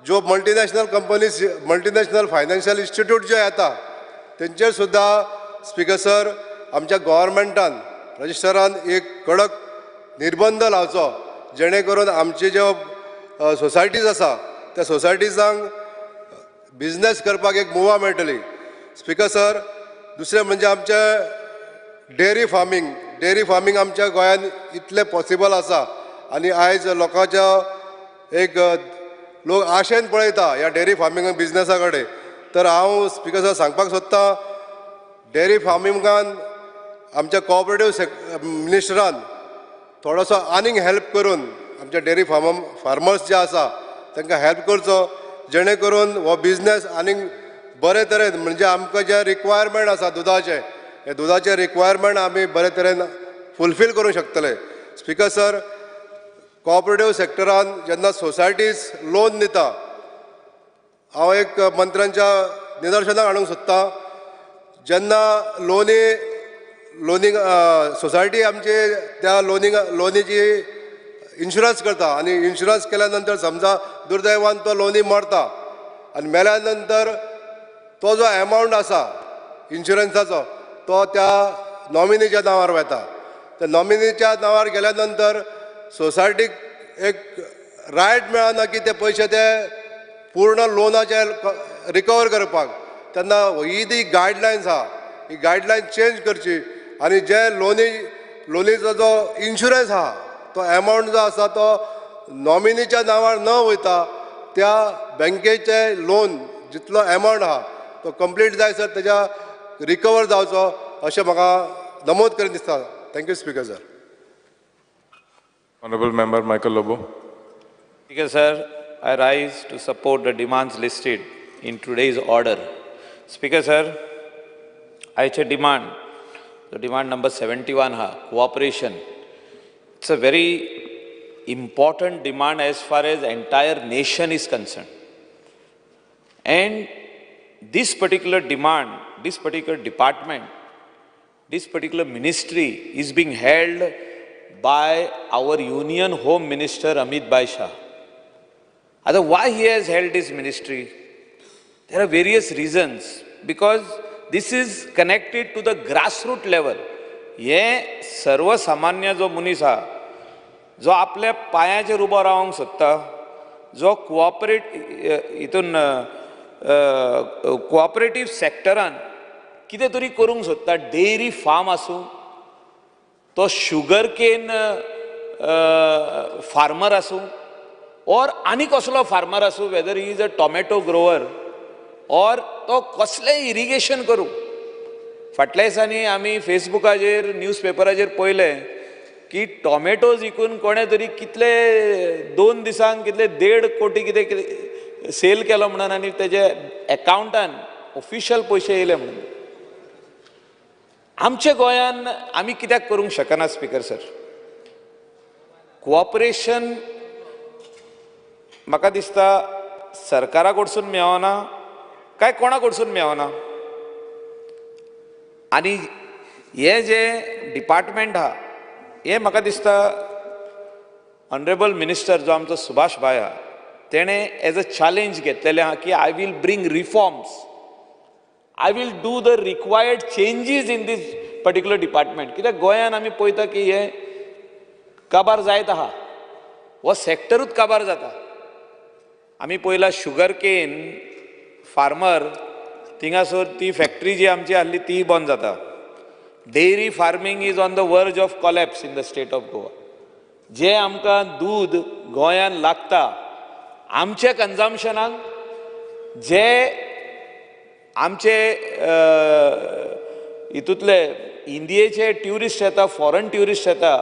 ज्यो multinational companies multinational financial institute जे येता तेंचेर सुद्दां स्पीकर सर आमच्या गव्हर्मेंटान रजिस्टरान एक कडक निर्बंध लावचो जेणे करून आमचे ज्यो सोसायटीज आसा त्या सोसायटीजांक बिजनस करपाक एक मुवा मेळटली. स्पीकर सर, दुसरें म्हणजे आमचें डेअरी फार्मींग, डेअरी फार्मींग आमच्या गोंयांत इतलें पॉसिबल आसा आनी आयज लोकांच्या एक लोक आशेन पळयता ह्या डेअरी फार्मींग बिजनसा कडेन. तर हांव स्पीकर सर सांगपाक सोदता डेअरी फार्मिंगान आमच्या कॉपरेटीव मिनिस्टरान थोडोसो आनीक हेल्प करून आमच्या डेअरी फार्मर्स जे आसा तांकां हेल्प करचो जेणे करून हो बिजनस आनीक बरे तरेन म्हणजे आमकां जे रिक्वायरमेंट आसा दुदाचें हे दुदाचें रिक्वायरमेंट आमी बरे तरेन फुलफील करूंक शकतले. स्पीकर सर, कोऑपरेटीव सेक्टरान जेन्ना सोसायटीज लोन दिता, हांव एक मंत्र्यांच्या निदर्शनाक हाडूंक सोदतां, जेन्ना लोनींग सोसायटी आमची त्या लोनीची इन्शुरन्स करता आनी इन्शुरन्स केल्या नंतर समजा दुर्दैवान तो लोनी मरता आनी मेल्या नंतर तो जो एमावंट आसा इन्शुरन्साचो तो त्या नॉमिनीच्या नांवार वता. त्या नॉमिनीच्या नांवार गेल्या नंतर सोसायटीक एक रायट मेळना की ते पयशे ते पूर्ण लोनाचे रिकवर करपाक. तेन्ना ही जी गायडलायन्स आहा ही गायडलायन चेंज करची आनी जे लोनीचो जो इन्शुरन्स आहा तो एमावंट जो आसा तो नॉमिनीच्या नांवार न वयता त्या बँकेचे लोन जितलो एमावंट आहा तो कंप्लीट जायसर तेज्या रिकवर जावचो अशें म्हाका नमूद करीन दिसता. Thank you speaker sir. Honorable Member Michael Lobo. Speaker sir, I rise to support the demands listed in today's order. Speaker sir, आयचे demand, the demand number 71 हा, cooperation. It's a very important demand as far as entire nation is concerned. And this particular demand, this particular department, this particular ministry is being held by our Union Home Minister Amit Bhai Shah. Why he has held this ministry? There are various reasons, because this is connected to the grassroots level. हे सर्वसामान्य जो मनीस आहा, जो आपल्या पांयाचेर उबो रावंक सोदता, जो कोऑपरेट हितून कोऑपरेटीव सेक्टरान कितें तरी करूंक सोदता, डेयरी फार्म आसूं, तो शुगर केन फार्मर आसूं, ऑर आनी कसलो फार्मर आसूं, whether he is a tomato grower or तो कसलें इरिगेशन करूं. फाटल्या दिसांनी आमी फेसबुकाचेर न्यूज पेपराचेर पळयलें की टॉमॅटोज विकून कोणें तरी कितले 2 दिसांक कितले 1.5 कोटी कितें कितें सेल केलो म्हणून आनी तेजे एकावंटान ऑफिशियल पयशे येयले म्हणून. आमच्या गोंयान आमी कित्याक करूंक शकना स्पीकर सर? कोऑपरेशन म्हाका दिसता सरकारा कडसून मेळना काय कोणा कडसून मेळना. आनी हे जे डिपार्टमेंट आहा हे म्हाका दिसता ऑनरेबल मिनिस्टर जो आमचो सुभाष भाई आहा तेणें एज अ चॅलेंज घेतलेलें आहा की I will bring reforms, I will do the required changes in this particular department. कित्याक गोंयान आमी पळयता की हे काबार जायत आहा, हो सेक्टरूच काबार जाता. आमी पळयला शुगर केन फार्मर थिंगासर ती फॅक्टरी जी आमची आहली ती बंद जाता. Dairy farming is on the verge of collapse in the state of Goa. जें आमकां दूद गोंयान लागता आमच्या कन्जम्पशनाक, जे आमचे हितूंतले इंडियेचे ट्युरिस्ट येता, फॉरन ट्युरिस्ट येता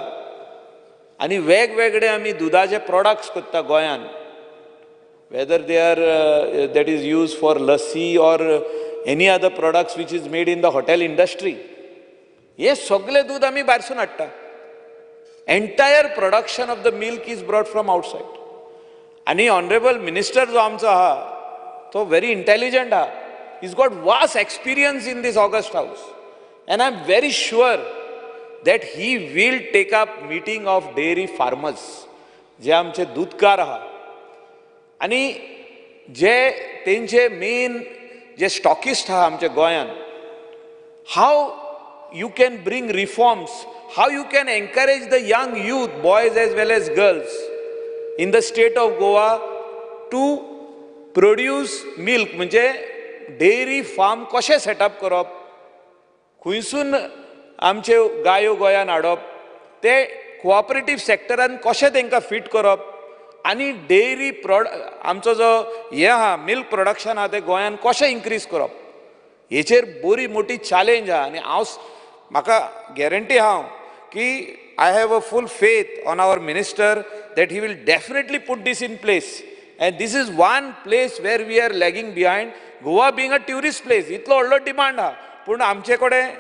आनी वेगवेगळे आमी दुदाचे प्रोडक्ट्स करता गोंयान, whether they are that is used for lassi or any other products which is made in the hotel industry, हे सगळे दूध आमी भायरसून हाडटा. Entire production of the milk is brought from outside. आनी ऑनरेबल मिनिस्टर जो आमचो आहा तो व्हेरी इंटेलिजंट आहा, is got vast experience in this august house and I am very sure that he will take up meeting of dairy farmers, जे आमचे दूदकार आहा आनी जे तेंचे मेन जे स्टॉकिस्ट आहा आमच्या गोंयान, how you can bring reforms, how you can encourage the young youth, boys as well as girls in the state of Goa to produce milk, म्हणजे dairy farm कशें setup करप, खंयसून आमच्यो गायो गोंयान हाडप, ते कोऑपरेटीव सेक्टरान कशें तांकां फीट करप आनी डेयरी आमचो जो हें आहा मिल्क प्रोडक्शन आहा तें गोंयान कशें इन्क्रीज करप, हेचेर बरी मोठी चॅलेंज आहा. आनी हांव म्हाका गॅरंटी हांव की I have a full faith on our minister that he will definitely put this in place. And this is one place where we are lagging behind. Goa being a tourist place, इतलो व्हडलो demand आहा, पूण आमचे कडेन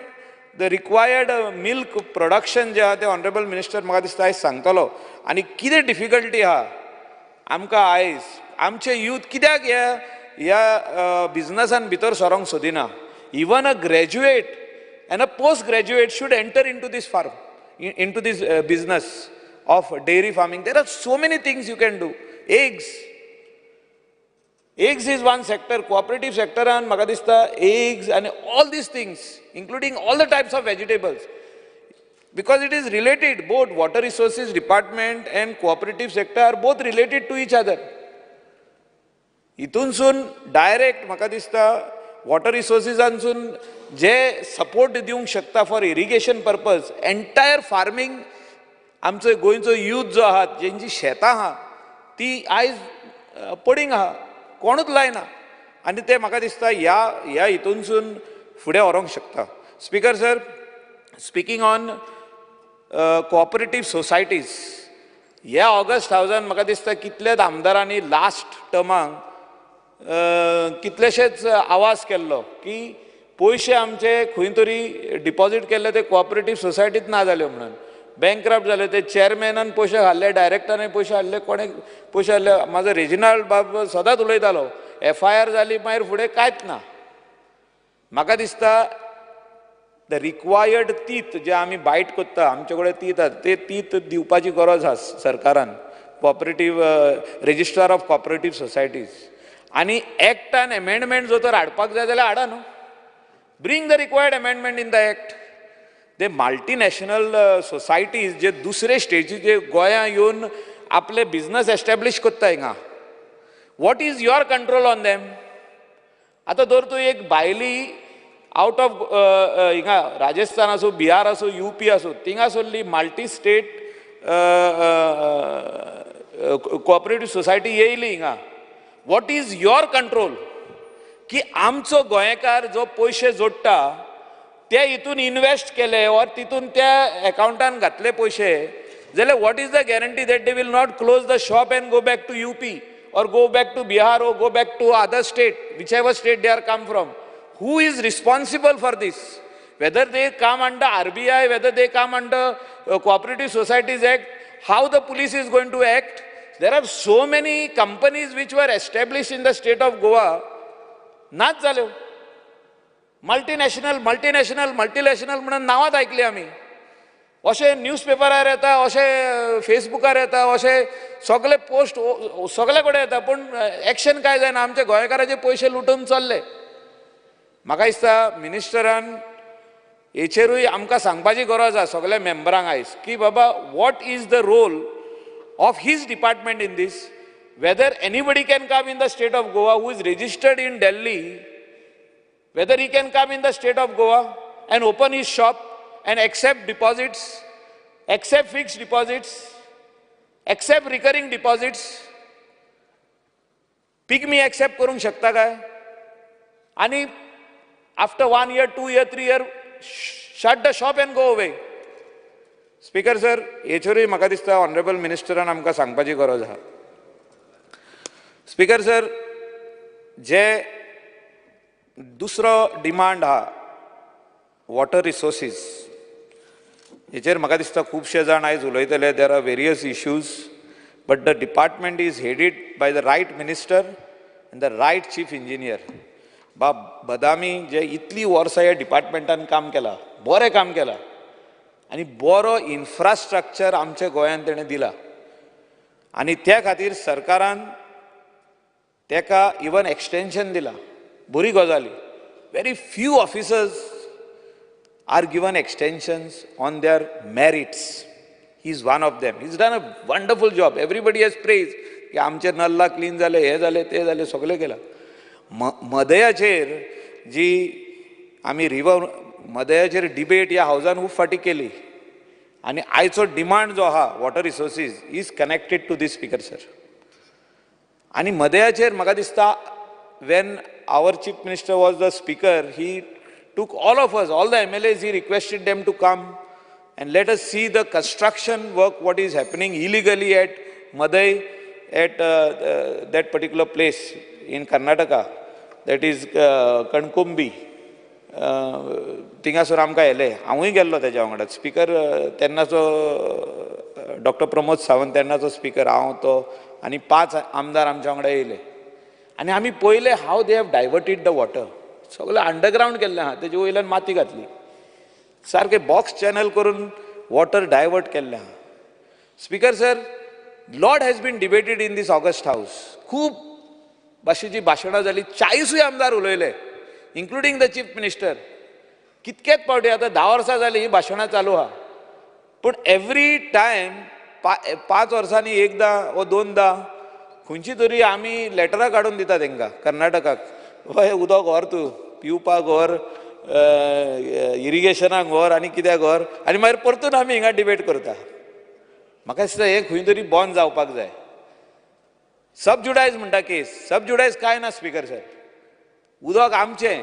The required milk production जें आहा तें honourable minister म्हाका दिसता आयज सांगतलो. आनी कितें डिफिकल्टी आहा आमकां आयज, आमचे यूथ कित्याक ह्या बिजनसान भितर सरोंक सोदिना. Even a graduate and a post graduate should enter into this farm, into this business of dairy farming. There are so many things you can do. Eggs. Eggs is one sector, cooperative sector, and म्हाका दिसता eggs and all these things, including all the types of vegetables. Because it is related, both water resources department and cooperative sector are both related to each other. हितूनसून direct म्हाका दिसता water रिसोर्सिसांसून जे support दिवंक शकता for irrigation purpose, entire farming. आमचो गोंयचो youth जो आहा, जेंची शेतां आहा ती आयज पडींग आहा, कोणूच लायना. आनी ते म्हाका दिसता ह्या ह्या हितूनसून फुडें व्हरूंक शकता. Speaker sir, speaking on cooperative societies, ह्या ऑगस्ट हावजान म्हाका दिसता कितल्याच आमदारांनी लास्ट टर्माक कितलेशेच आवाज केल्लो की पयशे आमचे खंय तरी डिपॉजीट केल्ले ते कोऑपरेटीव सोसायटीत ना जाल्यो म्हणून, बँकक्रप्ट जाले. ते चेअरमॅनान पयशे हाडले, डायरेक्टरान पयशे हाडले, कोणें पयशे हाडले. म्हाजो रेजिनाल्ड बाब सदांच उलयतालो, एफ I R जाली मागीर फुडें कांयच ना. म्हाका दिसता the required तीत जे आमी बायट करता, आमचे कडेन तीत आसा, ते तीत दिवपाची गरज आसा सरकारान, cooperative registrar of cooperative societies. आनी एक्टान एमेंडमेंट जर तर हाडपाक जाय जाल्यार हाडा न्हू, bring the required amendment in the act. ते मल्टीनॅशनल सोसायटीज जे दुसरे स्टेटीचे गोंया येवन आपले बिजनस एस्टॅब्लीश करता हिंगा, what is your control on them? आतां धर तूं एक भायली आवट ऑफ हिंगा राजस्थान आसूं, बिहार आसूं, यूपी आसूं, थिंगासरली मल्टी स्टेट कोऑपरेटीव सोसायटी येयली हिंगा, what is your control की आमचो गोंयकार जो पयशे जोडटा ते हितून इनवेस्ट केले ऑर तितून त्या एकावंटान घातले पयशे जाल्यार what is the guarantee that they will not close the shop and go back to UP or go back to Bihar or go back to other state, whichever state they are come from? Who is responsible for this? Whether they come under RBI, whether they come under Cooperative Societies Act, how the police is going to act? There are so many companies which were established in the state of Goa, नाच जाल्यो. Multinational multinational multinational म्हणून नांवांच आयकली आमी. अशें न्यूजपेपरार येता, अशें फेसबुकार येता, अशें सगळे पोस्ट सगळे कडेन येता, पूण एक्शन कांय जायना. आमचे गोंयकाराचे पयशे लुटून चल्ले. म्हाका दिसता मिनिस्टरान हेचेरूय आमकां सांगपाची गरज आसा सगळ्या मेंबरांक आयज की बाबा what is the role of his department in this, whether anybody can come in the state of Goa who is registered in Delhi, whether he can come in the state of Goa and open his shop and accept deposits, accept fixed deposits, accept recurring deposits, pygmy accept करूंक शकता काय? आनी after 1 year, 2 year, 3 year, shut the shop and go away. Speaker sir, हेचेरूय म्हाका दिसता honourable मिनिस्टरान आमकां सांगपाची गरज आसा. स्पीकर सर, जे दुसरो डिमांड आहा वॉटर रिसोर्सीस, हेचेर म्हाका दिसता खुबशे जाण आयज उलयतले. There are various issues, but the department is headed by the right minister and the right chief engineer. बाब बदामी जे इतलीं वर्सां ह्या डिपार्टमेंटान काम केलां, बरें काम केलां आनी बरो इन्फ्रास्ट्रक्चर आमच्या गोंयांत तेणें दिला, आनी त्या खातीर सरकारान तेका इवन एक्सटेंशन दिलां. बरी गजाली. Very few officers are given extensions on their merits. He is one of them. He is done a wonderful job. Everybody has praise की आमचे नल्ला क्लीन जाले, हे जाले, ते जाले, सगळें केलां. मदयाचेर जी आमी रिवर मदयाचेर डिबेट ह्या हावजान खूब फाटीं केली, आनी आयचो डिमांड जो आहा water resources is connected to this. Speaker sir, आनी मदयाचेर म्हाका दिसता when our chief minister was the speaker, he took all of us, all the MLAs, he requested them to come and let us see the construction work, what is happening illegally at Madai, at that particular place in Karnataka, that is Kankumbi. थिंगासर आमकां येयले, हांवूय गेल्लो तेज्या वांगडा. Speaker तेन्नाचो doctor Pramod Sawant तेन्नाचो speaker, हांव तो आनी 5 आमदार आमच्या वांगडा येयले आनी आमी पळयले how they have diverted the water. सगळें अंडरग्रावंड केल्लें आहा, तेजे वयल्यान माती घातली, सारकें बॉक्स चॅनल करून वॉटर डायवर्ट केल्लें आहा. Speaker sir, lot has been debated in this august house. खूब भाशेची भाशणां जाली, 40 आमदार उलयले, इन्क्लुडींग the chief minister. कितकेच पावटी आतां 10 वर्सां जाली ही भाशणां चालू आहा, पूण एवरी टायम 5 वर्सांनी एकदां वो 2दां खंयची तरी आमी लेटरां काडून दिता तेंकां कर्नाटकाक, वय उदक व्हर तूं पिवपाक व्हर, इरिगेशनाक व्हर आनी कित्याक व्हर, आनी मागीर परतून आमी हिंगा डिबेट करता. म्हाका दिसता हें खंय तरी बंद जावपाक जाय. सबजुडायज म्हणटा केस, सबजुडायज कांय ना स्पिकर सर, उदक आमचें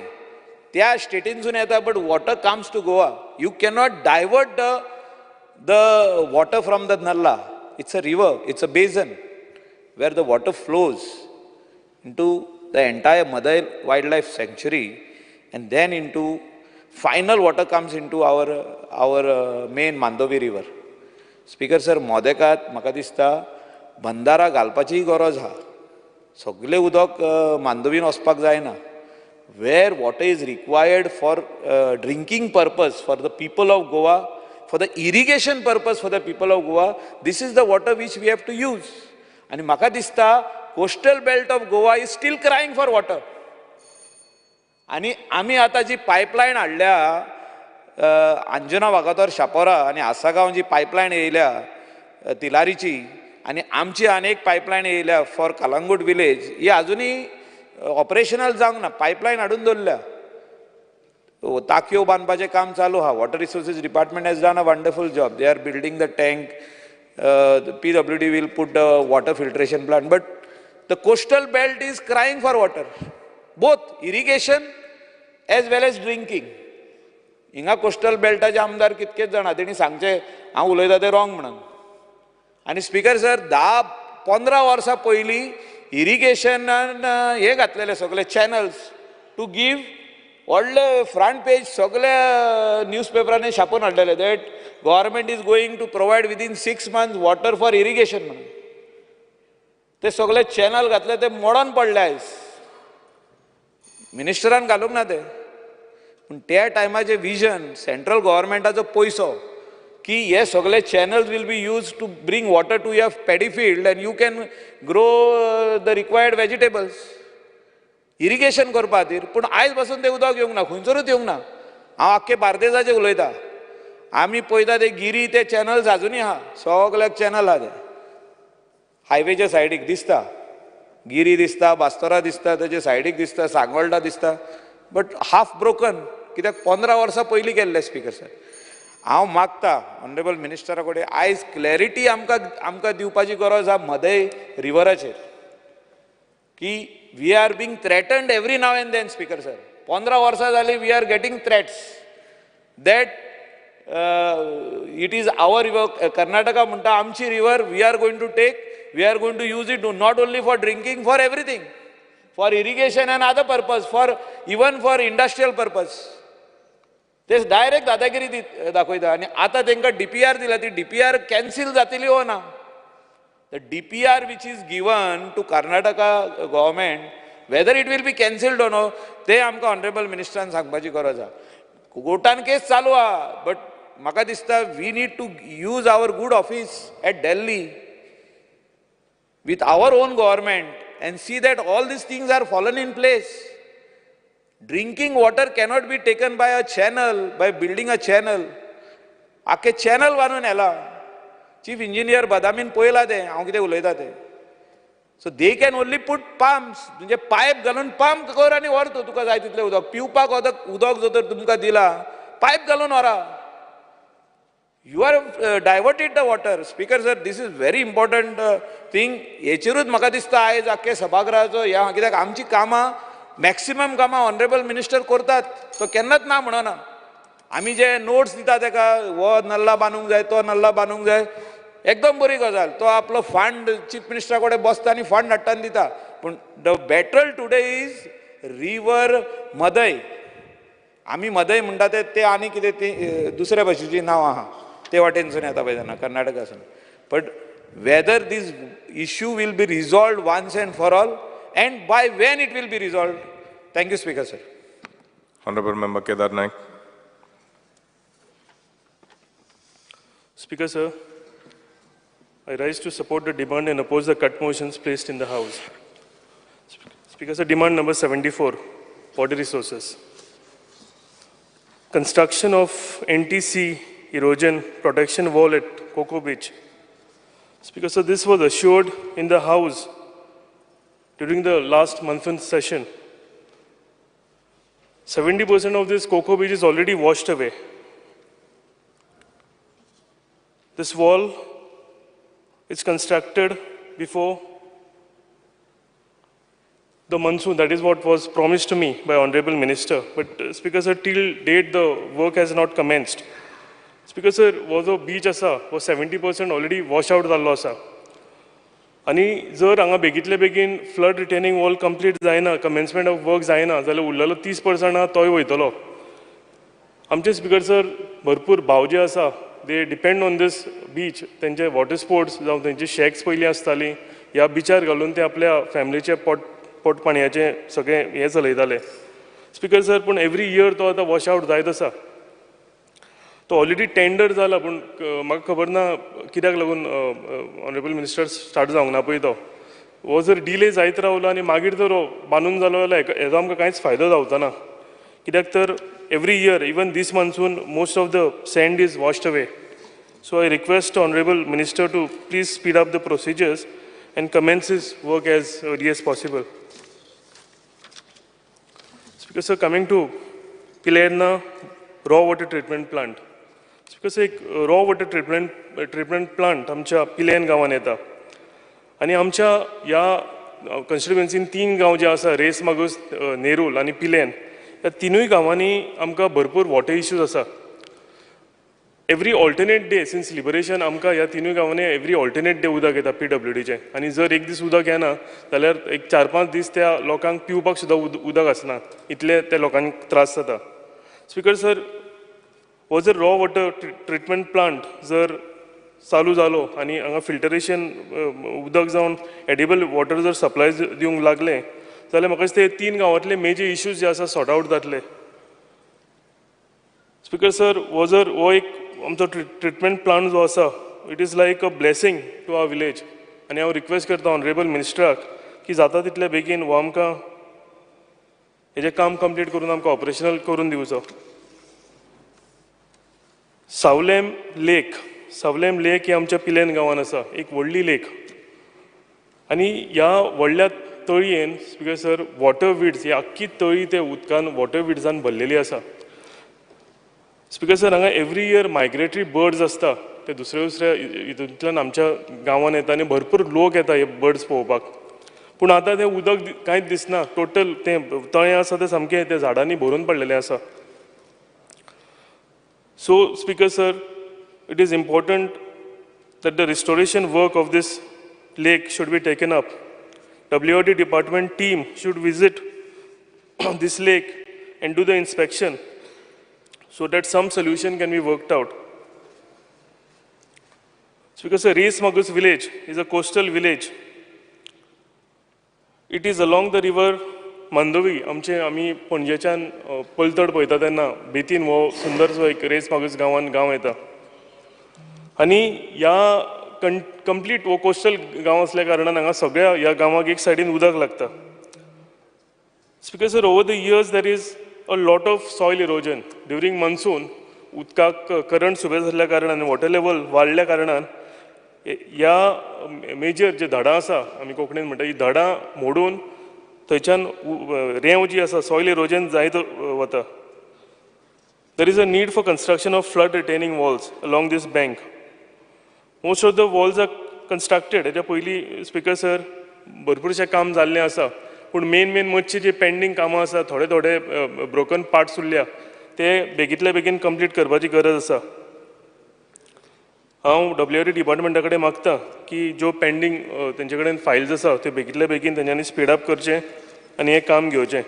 त्या स्टेटीनसून येता, but water comes to Goa. You cannot divert the water from the nallah. It's a river, it's a basin where the water flows into the entire Mhadei wildlife sanctuary and then into final water comes into our main Mandovi river. Speaker sir, मोदेकात म्हाका दिसता बंदारा घालपाचीय गरज आहा. सगळें उदक मांडोवीन वचपाक जायना. Where water is required for drinking purpose for the people of Goa, for the irrigation purpose for the people of Goa, this is the water which we have to use. आनी म्हाका दिसता coastal belt of Goa is still crying for water. आनी आमी आतां जी pipeline हाडल्या अंजुना वागातोर शापोरा आनी आसागांव जी पायपलायन येयल्या तिलारीची, आनी आमची आनी एक पायपलायन येयल्या फॉर कलंगूट विलेज, ही आजुनूय ऑपरेशनल जावंक ना. पायपलायन हाडून दवरल्या, ताकयो बांदपाचें काम चालू आहा. Water resources department has done a wonderful job. They are building the tank, PWD will put the water filtration plant, but the coastal belt is crying for water, both irrigation as well as drinking. हिंगा coastal बेल्टाचे आमदार कितकेच जाणा, तेणी सांगचें हांव उलयता तें wrong म्हणून. आनी स्पिकर सर, 10-15 वर्सां पयलीं इरिगेशनान हें घातलेले सगळे चॅनल्स टू गिव, व्हडले फ्रंट पेज सगळ्या न्यूज पेपरांनी छापून हाडलेले that government is going to provide within 6 months water for irrigation म्हणून. ते सगळे चॅनल घातले ते मोडून पडले आयज, मिनिस्टरान घालूंक ना ते. पूण त्या टायमाचें विजन सेंट्रल गव्हर्मेंटाचो पयसो की हे सगळे channels will be use to bring water to your paddy field and you can grow the required vegetables, irrigation करपा खातीर. पूण आयज पासून तें उदक येवंक ना, खंयसरूच येवंक ना. हांव आख्खे बार्देजाचें उलयता, आमी पळयता ते गिरी ते चॅनल्स आजुनूय आहा, सगल्याक चॅनल आहा, ते हायवेच्या सायडीक दिसता, गिरी दिसता, बास्तोरा दिसता, तेजे सायडीक दिसता, सांगोल्डा दिसता, बट हाफ ब्रोकन कित्याक 15 वर्सां पयलीं केल्लें. स्पिकर सर, हांव मागता ऑनरेबल मिनिस्टरा कडेन आयज क्लॅरिटी आमकां आमकां दिवपाची गरज आहा म्हदय रिवराचेर, की we are being threatened every now and then. Speaker sir, 15 वर्सां जालीं we are getting threats that it is our river. Karnataka म्हणटा आमची river, we are going to take, we are going to use it not only for drinking, for everything, for irrigation and other purpose, for even for industrial purpose. ते direct दादागिरी दाखयता. आनी आतां तांकां DPR दिला, ती डीपीआर कॅन्सील जातली वो ना? The DPR which is given to Karnataka government, whether it will be cancelled or no, ते आमकां ऑनरेबल मिनिस्टरान सांगपाची गरज आहा. कोर्टान केस चालू आहा, बट म्हाका दिसता we need to use our good office at Delhi with our own government and see that all these things are fallen in place. Drinking water cannot be taken by a channel, by building a channel. आखे channel बांदून येला, chief engineer बदामीन पळयला तें, हांव कितें उलयता तें. So they can only put pumps, म्हणजे पायप घालून पंप कर आनी व्हर तूं, तुका जाय तितलें उदक पिवपाक, उदक जर तर तुमकां दिलां पायप घालून व्हरा. You are diverted the water. Speaker sir, this is very important thing. हेचेरूच म्हाका दिसता आयज आख्खे सभागृहाचो ह्या, कित्याक आमची कामां मॅक्सिमम कामां ऑनरेबल मिनिस्टर करतात, तो केन्नाच ना म्हणना. आमी जे नोट्स दिता तेका, हो नल्ला बांदूंक जाय, तो नल्ला बांदूंक जाय, एकदम बरी गजाल. तो आपलो फंड चीफ मिनिस्टरा कडेन बसता आनी फंड हाडटा आनी दिता. पूण the battle today is river Mhadei. आमी मदय म्हणटा ते आनी कितें ती दुसऱ्या भाशेचीं नांवां आहा ते वाटेनसून येता पळय तेन्ना कर्नाटकासून. But whether this issue will be resolved once and for all and by when it will be resolved. Thank you, Speaker sir. Honorable Member Kedar Naik. Speaker sir, I rise to support the demand and oppose the cut motions placed in the House. Speaker sir, demand number 74, water resources. Construction of NTC erosion protection wall at Coco Beach. Speaker sir, this was assured in the House during the last monsoon session. 70% of this Coco Beach is already washed away. This wall is constructed before the monsoon. That is what was promised to me by Honorable Minister. But Speaker sir, till date the work has not commenced. Speaker sir, हो जो beach आसा हो 70% already wash out जाल्लो आसा आनी जर हांगा बेगीतले बेगीन फ्लड रिटेनिंग वॉल कंप्लीट जायना, कमेन्समेंट ऑफ वर्क जायना जाल्यार उरलेलो 30% आहा तोय वयतलो. आमचे स्पीकर सर भरपूर भाव जे आसा they depend on this beach. तेंचे वॉटर स्पोर्ट्स जावं तेंची शॅक्स पयलीं आसतालीं ह्या बिचार घालून ते आपल्या फॅमिलीचें पोट पाणयाचें सगळें हें चलयताले. स्पीकर सर, पूण एवरी इयर तो आतां वॉश आवट जायत आसा. तो ऑलरेडी टेंडर जाला, पूण म्हाका खबर ना कित्याक लागून ऑनरेबल मिनिस्टर स्टार्ट जावंक ना पळय तो. हो जर डिले जायत रावलो आनी मागीर जर बांदून जालो जाल्यार हेजो आमकां कांयच फायदो जावचो ना. कित्याक तर every year even this monsoon most of the sand is washed away. So I request honourable minister to please speed up the procedures and commence his work as early as possible. Speaker sir, coming to Pilerne raw water treatment plant. Speaker sir, एक raw water treatment plant आमच्या पिलेर्न गांवांत येता आनी आमच्या ह्या कॉन्स्टिट्युएन्सीन 3 गांव जे आसा, race Magos, Nerul आनी पिलेर्न, ह्या तिनूय गांवांनी आमकां भरपूर वॉटर इश्यूज आसा. Every alternate day since liberation आमकां ह्या तिनूय गांवांनी एवरी ऑल्टरनेट डे उदक येता PWDचें आनी जर एक दीस उदक येना जाल्यार एक 4-5 दीस त्या लोकांक पिवपाक सुद्दां उदक आसना, इतले त्या लोकांक त्रास जाता. स्पीकर सर, हो जर रॉ वॉटर ट्रिटमेंट प्लांट जर चालू जालो आनी हांगा फिल्टरेशन उदक जावन एडिबल वॉटर जर सप्लाय दिवंक लागलें जाल्यार म्हाका दिसता हे 3 गांवांतले मेजर इश्यूज जे आसा सॉर्ट आवट जातले. स्पीकर सर, हो जर हो एक आमचो ट्रिटमेंट प्लांट जो आसा it is like a blessing to our village. आनी हांव रिक्वेस्ट करता ऑनरेबल मिनिस्टराक की जाता तितले बेगीन हो आमकां हेजें काम कंप्लीट करून आमकां ऑपरेशनल करून दिवचो. सावलेम लेक, सावलेम लेक ही आमच्या पिलेर्न गांवांत आसा, एक व्हडली लेक आनी ह्या व्हडल्या तळयेन स्पीकर सर वॉटर विड्स ही आख्खी तळी ते उदकान वॉटर विड्सान भरलेली आसा. स्पीकर सर, हांगा एवरी इयर मायग्रेटरी बर्ड्स आसता, ते दुसऱ्या दुसऱ्या हितूंतल्यान आमच्या गांवांत येता आनी भरपूर लोक येता हे बर्ड्स पळोवपाक. पूण आतां तें उदक कांयच दिसना, टोटल तें तळें आसा तें सामकें त्या झाडांनी भरून पडलेलें आसा. So, Speaker sir, it is important that the restoration work of this lake should be taken up. WRD department team should visit this lake and do the inspection so that some solution can be worked out. Speaker sir, Reis Magos village is a coastal village. It is along the river Mandovi. आमचे आमी पणजेच्यान पलतड पळयता तेन्ना बेतीन हो सुंदरसो एक race Magos गांवान गांव येता आनी ह्या कंप्लीट हो कोस्टल गांव आसल्या कारणान हांगा सगळ्या ह्या गांवाक एक सायडीन उदक लागता. Speaker sir, over the years there is a lot of soil erosion during monsoon. उदकाक करंट सुबे जाल्ल्या कारणान वॉटर लेवल वाडल्या कारणान ह्या मेजर जे धडां आसा, आमी कोंकणीन म्हणटा, ही धडां मोडून थंयच्यान रेंव जी आसा सॉयल इरोजन जायत वता. There is a need for construction of flood retaining walls along this bank. Most of the walls are constructed. हेच्या पयलीं स्पीकर सर भरपूरशें काम जाल्लें आसा, पूण मेन मेन मातशें जे पेंडींग कामां आसा, थोडे थोडे ब्रोकन पार्ट्स उरल्या ते बेगींतल्या बेगीन कंप्लीट करपाची गरज आसा. हांव WRD डिपार्टमेंटा कडेन मागता की ज्यो पेंडींग तेंचे कडेन फायल्स आसा त्यो बेगींतल्या बेगीन तेंच्यांनी स्पीड अप करचें आनी हें काम घेवचें.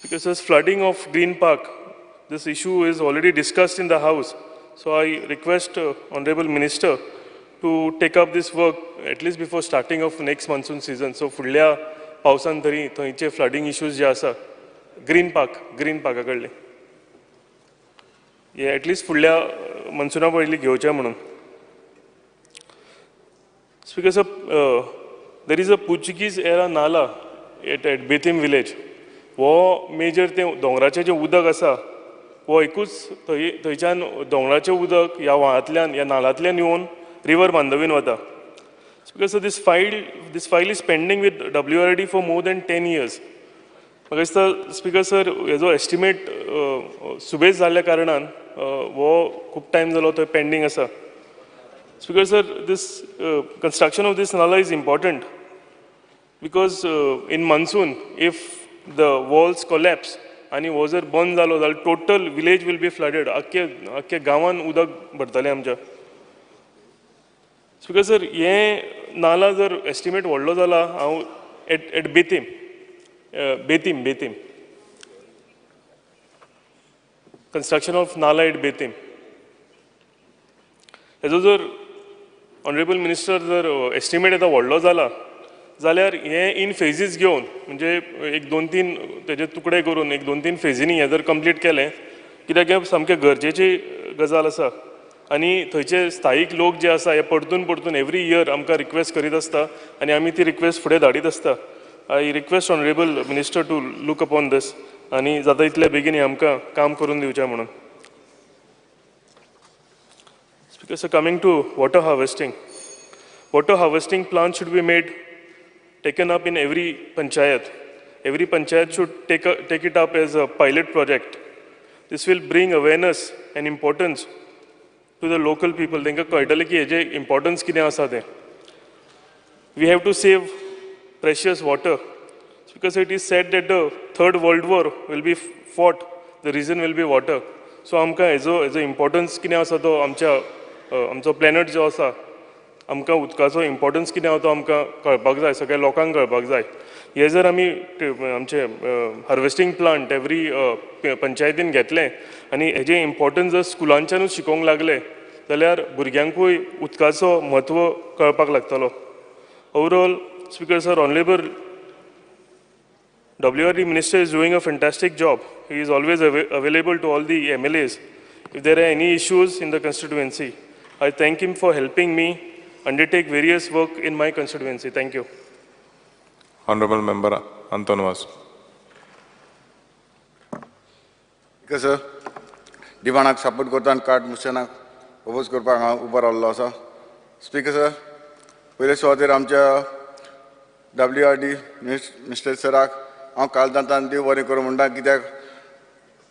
Because this flooding of Green Park, this issue is already discussed in the house. So I request Honorable Minister to take up this work at least before starting of next monsoon season. So फुडल्या पावसान तरी थंयचे flooding issues जे आसा green पार्का कडले हे at least फुडल्या मॉन्सुना पयलीं घेवचें म्हणून. Speaker sir, there is a Portuguese era nala at Betim village. हो मेजर तें दोंगराचें जें उदक आसा हो एकूच थंय थंयच्यान दोंगराचें उदक ह्या व्हाळांतल्यान ह्या नालांतल्यान येवन रिवर मांडवीन वता. Speaker sir, this file is pending with WRD for more than 10 years. म्हाका दिसता स्पीकर सर हेजो एस्टिमेट सुबेज जाल्ल्या कारणान हो खूब टायम जालो थंय पेंडींग आसा. Speaker sir, this construction of this nala is important because in monsoon if the walls collapse आनी हो जर बंद जालो जाल्यार total village will be flooded. आख्खे गांवान उदक भरतलें आमच्या. स्पीकर सर, हें नाला जर एस्टिमेट व्हडलो जाला हांव at Betim Betim Betim construction of nala at Betim हेजो जर ऑनरेबल मिनिस्टर जर एस्टिमेट आतां व्हडलो जाला जाल्यार हें इन फेजीस घेवन म्हणजे एक दोन तीन तेजे तुकडे करून एक दोन तीन फेजींनी हें जर कंप्लीट केलें कित्याक हें सामकें गरजेची गजाल आसा आनी थंयचे स्थायीक लोक जे आसा हे परतून परतून एवरी इयर आमकां रिक्वेस्ट करीत आसता आनी आमी ती रिक्वेस्ट फुडें धाडीत आसता. I request honourable minister to look upon this आनी जाता इतले बेगीन हें आमकां काम करून दिवचें म्हणून. Speaker sir, coming to water harvesting. Water harvesting plan should be made taken up in every panchayat. Every panchayat should take it up as a pilot project. This will bring awareness and importance to the local people. तांकां कळटलें की हेजें importance कितें आसा तें. We have to save precious water because it is said that the third world war will be fought, the reason will be water. So आमकां हेजो importance कितें आसा तो आमच्या आमचो प्लॅनट जो आसा आमकां उदकाचो इम्पोर्टन्स कितें आसा तो आमकां कळपाक जाय, सगळ्या लोकांक कळपाक जाय. हे जर आमी आमचे हार्वेस्टींग प्लांट एवरी पंचायतीन घेतलें आनी हेजें इम्पोर्टन्स जर स्कुलांच्यानूच शिकोवंक लागले जाल्यार भुरग्यांकूय उदकाचो म्हत्व कळपाक लागतलो. Overall Speaker sir, honourable WRD minister is doing a fantastic job. He is always available to all the MLAs. If there are any issues in the constituency, I thank him for helping me undertake various work in my constituency. Thank you. Honorable Member Anton Vaz. Speaker sir, डिमांडाक support करता आनी card मोशनाक oppose करपाक हांव उबो रावल्लो आसा. Speaker sir, पयले सुवातेर आमच्या WRD mister सराक हांव काळजांतल्यान देव बरें करूं म्हणटा, कित्याक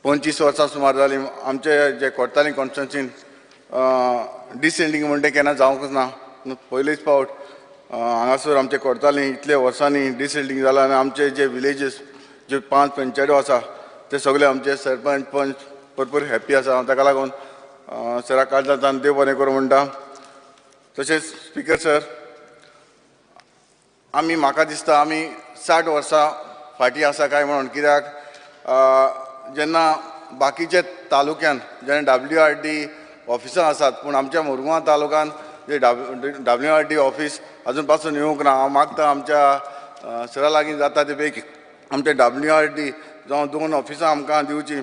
25 वर्सां सुमार जालीं आमचे जे कोडताली कॉन्स्टिट्युन्सीन डिसिल्डींग म्हणटा केन्ना जावंकच ना. पयलेच फावट हांगासर आमचे कोडताली इतले वर्सांनी डिसिल्डींग जालां आनी आमचे जे विलेजीस जे 5 पंचायत्यो आसा ते सगळे आमचे सरपंच पंच भरपूर हॅप्पी आसा. ताका लागून सराक काळजांतल्यान देव बरें करूं म्हणटा. तशेंच स्पीकर सर, आमी म्हाका दिसता आमी 60 वर्सां फाटीं आसा काय म्हणून, कित्याक जेन्ना बाकीचे तालुक्यान जेन्ना WRD ऑफिसां आसात पूण आमच्या मुरगांव तालुक्यान जे WRD office अजून पासून येवंक ना. हांव मागता आमच्या सरा लागीं जाता ते बेगीन आमचे WRD जावं 2 ऑफिसां आमकां दिवचीं,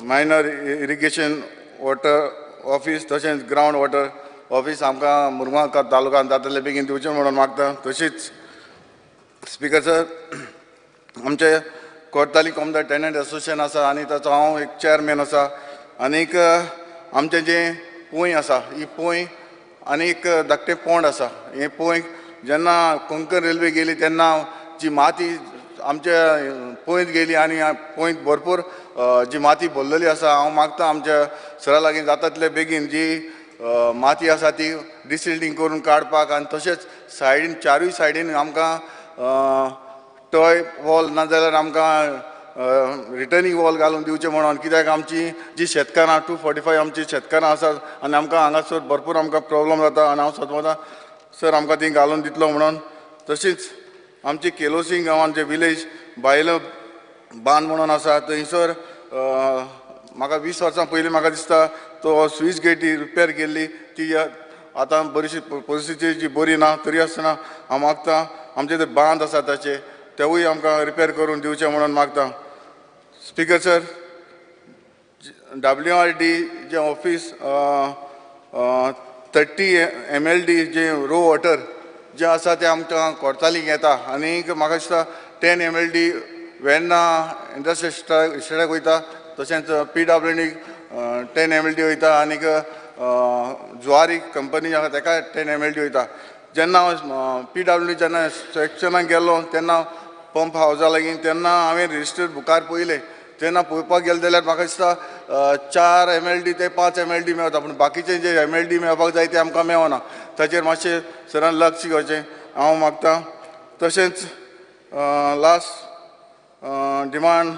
मायनर इरिगेशन वॉटर ऑफीस तशेंच ग्रावंड वॉटर ऑफीस आमकां मुरगांव तालुक्यान जाता बेगीन दिवचें म्हणून मागता. तशीच स्पीकर सर, आमचे कोर्ताली कोमदार टेनंट एसोसिएशन आसा आनी ताचो हांव एक चेअरमॅन आसा. आनीक आमचें जें पोंय आसा ही पोंय आनी एक धाकटें पोंड आसा. हें पोंय जेन्ना कोंकण रेल्वे गेली तेन्ना जी माती आमच्या पोंयत गेली आनी पोंयत भरपूर जी माती भरलेली आसा. हांव मागता आमच्या सरा लागीं जाता तितले बेगीन जी माती आसा ती डिसिल्डींग करून काडपाक आनी तशेंच सायडीन चारूय सायडीन आमकां टॉय वॉल ना जाल्यार आमकां रिटर्निंग वॉल घालून दिवचें म्हणून, कित्याक आमची जी शेतकारां 245 आमची शेतकारां आसात आनी आमकां हांगासर भरपूर आमकां प्रोब्लम जाता आनी हांव सोदता सर आमकां ती घालून दितलो म्हणून. तशीच आमची केलोसिंग गांवान जे विलेज बायलो बांद म्हणून आसा थंयसर म्हाका 20 वर्सां पयलीं म्हाका दिसता तो स्विच गेटी रिपेर केल्ली ती आतां बरीशी परिस्थिती जी बरी ना तरी आसतना हांव मागता आमचे ते बांद आसा ताचे तेवूय आमकां रिपेर करून दिवचे म्हणून मागता. स्पीकर सर, WRD जे ऑफीस 30 MLD जे रो वॉटर जे आसा ते आमकां कोर्तालीक येता आनी म्हाका दिसता 10 MLD Verna industrial इस्टेटाक वयता, तशेंच PWD 10 MLD वयता आनीक जुवारी कंपनी आसा ताका 10 MLD वयता. जेन्ना हांव PWD जेन्ना सेक्शनाक गेलो तेन्ना पंप हावजा लागीं तेन्ना हांवें रजिस्टर बुकार पळयलें तेन्ना पळोवपाक गेलें जाल्यार म्हाका दिसता 4 MLD ते 5 MLD मेळटा पूण बाकीचे जे MLD मेळपाक जाय ते आमकां मेळना. ताचेर मातशें सरान लक्ष घेवचें हांव मागता. तशेंच लास्ट डिमांड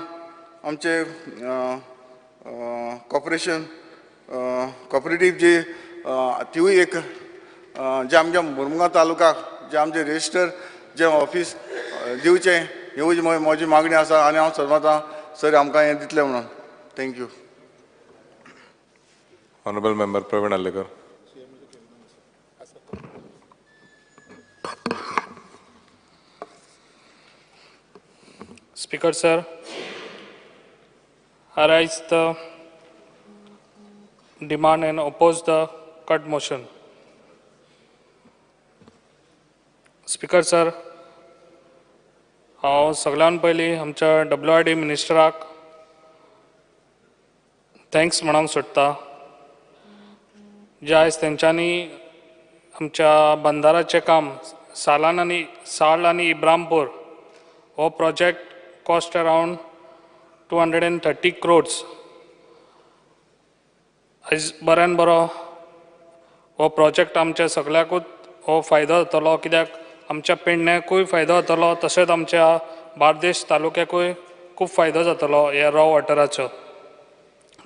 आमचे कॉपरेशन कॉपरेटीव जी तिवूय एक जे आमच्या मुरमुगांव तालुकाक जे आमचे रजिस्टर जे ऑफीस दिवचें ह्यूय म्हजी मागणी आसा आनी हांव समजतां सर आमकां हें दितलें म्हणून. Thank you. Honourable member Praveen Alekar. Speaker sir, I raise the demand and oppose the cut motion. Speaker sir, हांव सगळ्यान पयलीं आमच्या WRD मिनिस्टराक thanks म्हणूंक सोदता जे आयज तेंच्यांनी आमच्या बंदाराचें काम सालान आनी साळ आनी इब्रामपूर हो प्रोजेक्ट cost around 230 crores. आयज बऱ्यान बरो हो प्रोजेक्ट आमच्या सगळ्याकूच हो फायदो जातलो कित्याक आमच्या पेडण्याकूय फायदो जातलो तशेंच आमच्या बार्देश तालुक्याकूय खूब फायदो जातलो ह्या रॉ वॉटराचो.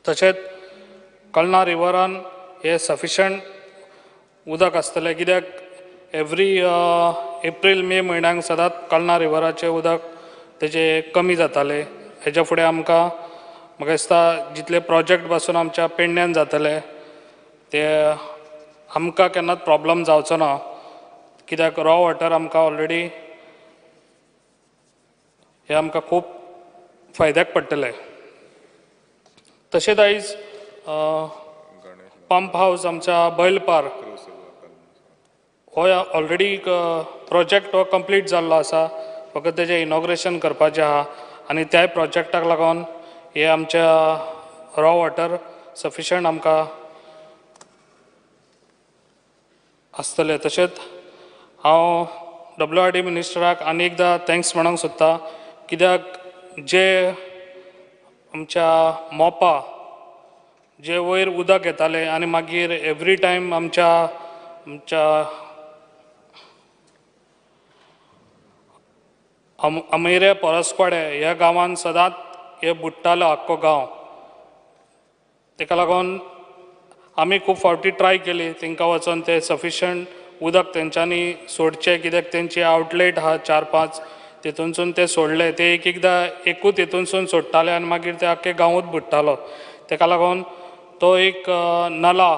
तशेंच कलना रिवरान हे सफिशंट उदक आसतलें कित्याक एवरी एप्रील मे म्हयन्याक सदांच कलना रिवराचें उदक तेजें कमी जातालें. हेज्या फुडें आमकां म्हाका दिसता जितले प्रोजेक्ट पासून आमच्या पेडण्यान जातले ते आमकां केन्नाच प्रॉब्लम जावचो ना कित्याक रॉ वॉटर आमकां ऑलरेडी हें आमकां खूब फायद्याक पडटलें. तशेंच आयज पंप हावज आमच्या बैलपार हो ऑलरेडी प्रोजेक्ट हो कंप्लीट जाल्लो आसा फकत तेजें इनॉग्रेशन करपाचें आहा आनी त्याय प्रोजेक्टाक लागून हे आमच्या रॉ वॉटर सफिशंट आमकां आसतलें. तशेंच हांव WRD मिनिस्टराक आनी एकदां thanks म्हणूंक सोदता कित्याक जे आमच्या मोपा जे वयर उदक येतालें आनी मागीर एवरी टायम आमच्या आमच्या अमेरे परसवाडे ह्या गांवान सदांच हे बुडटालो आख्खो गांव. ताका लागून आमी खूब फावटी ट्राय केली तांकां वचोन ते सफिशंट उदक तेंच्यांनी सोडचें कित्याक तेंची आवटलेट आहा 4-5 तेतूनसून ते सोडले ते एक एकदां एकूच हेतूनसून सोडटाले आनी मागीर ते आख्खे गांवूच बुडटालो. ताका लागून तो एक नला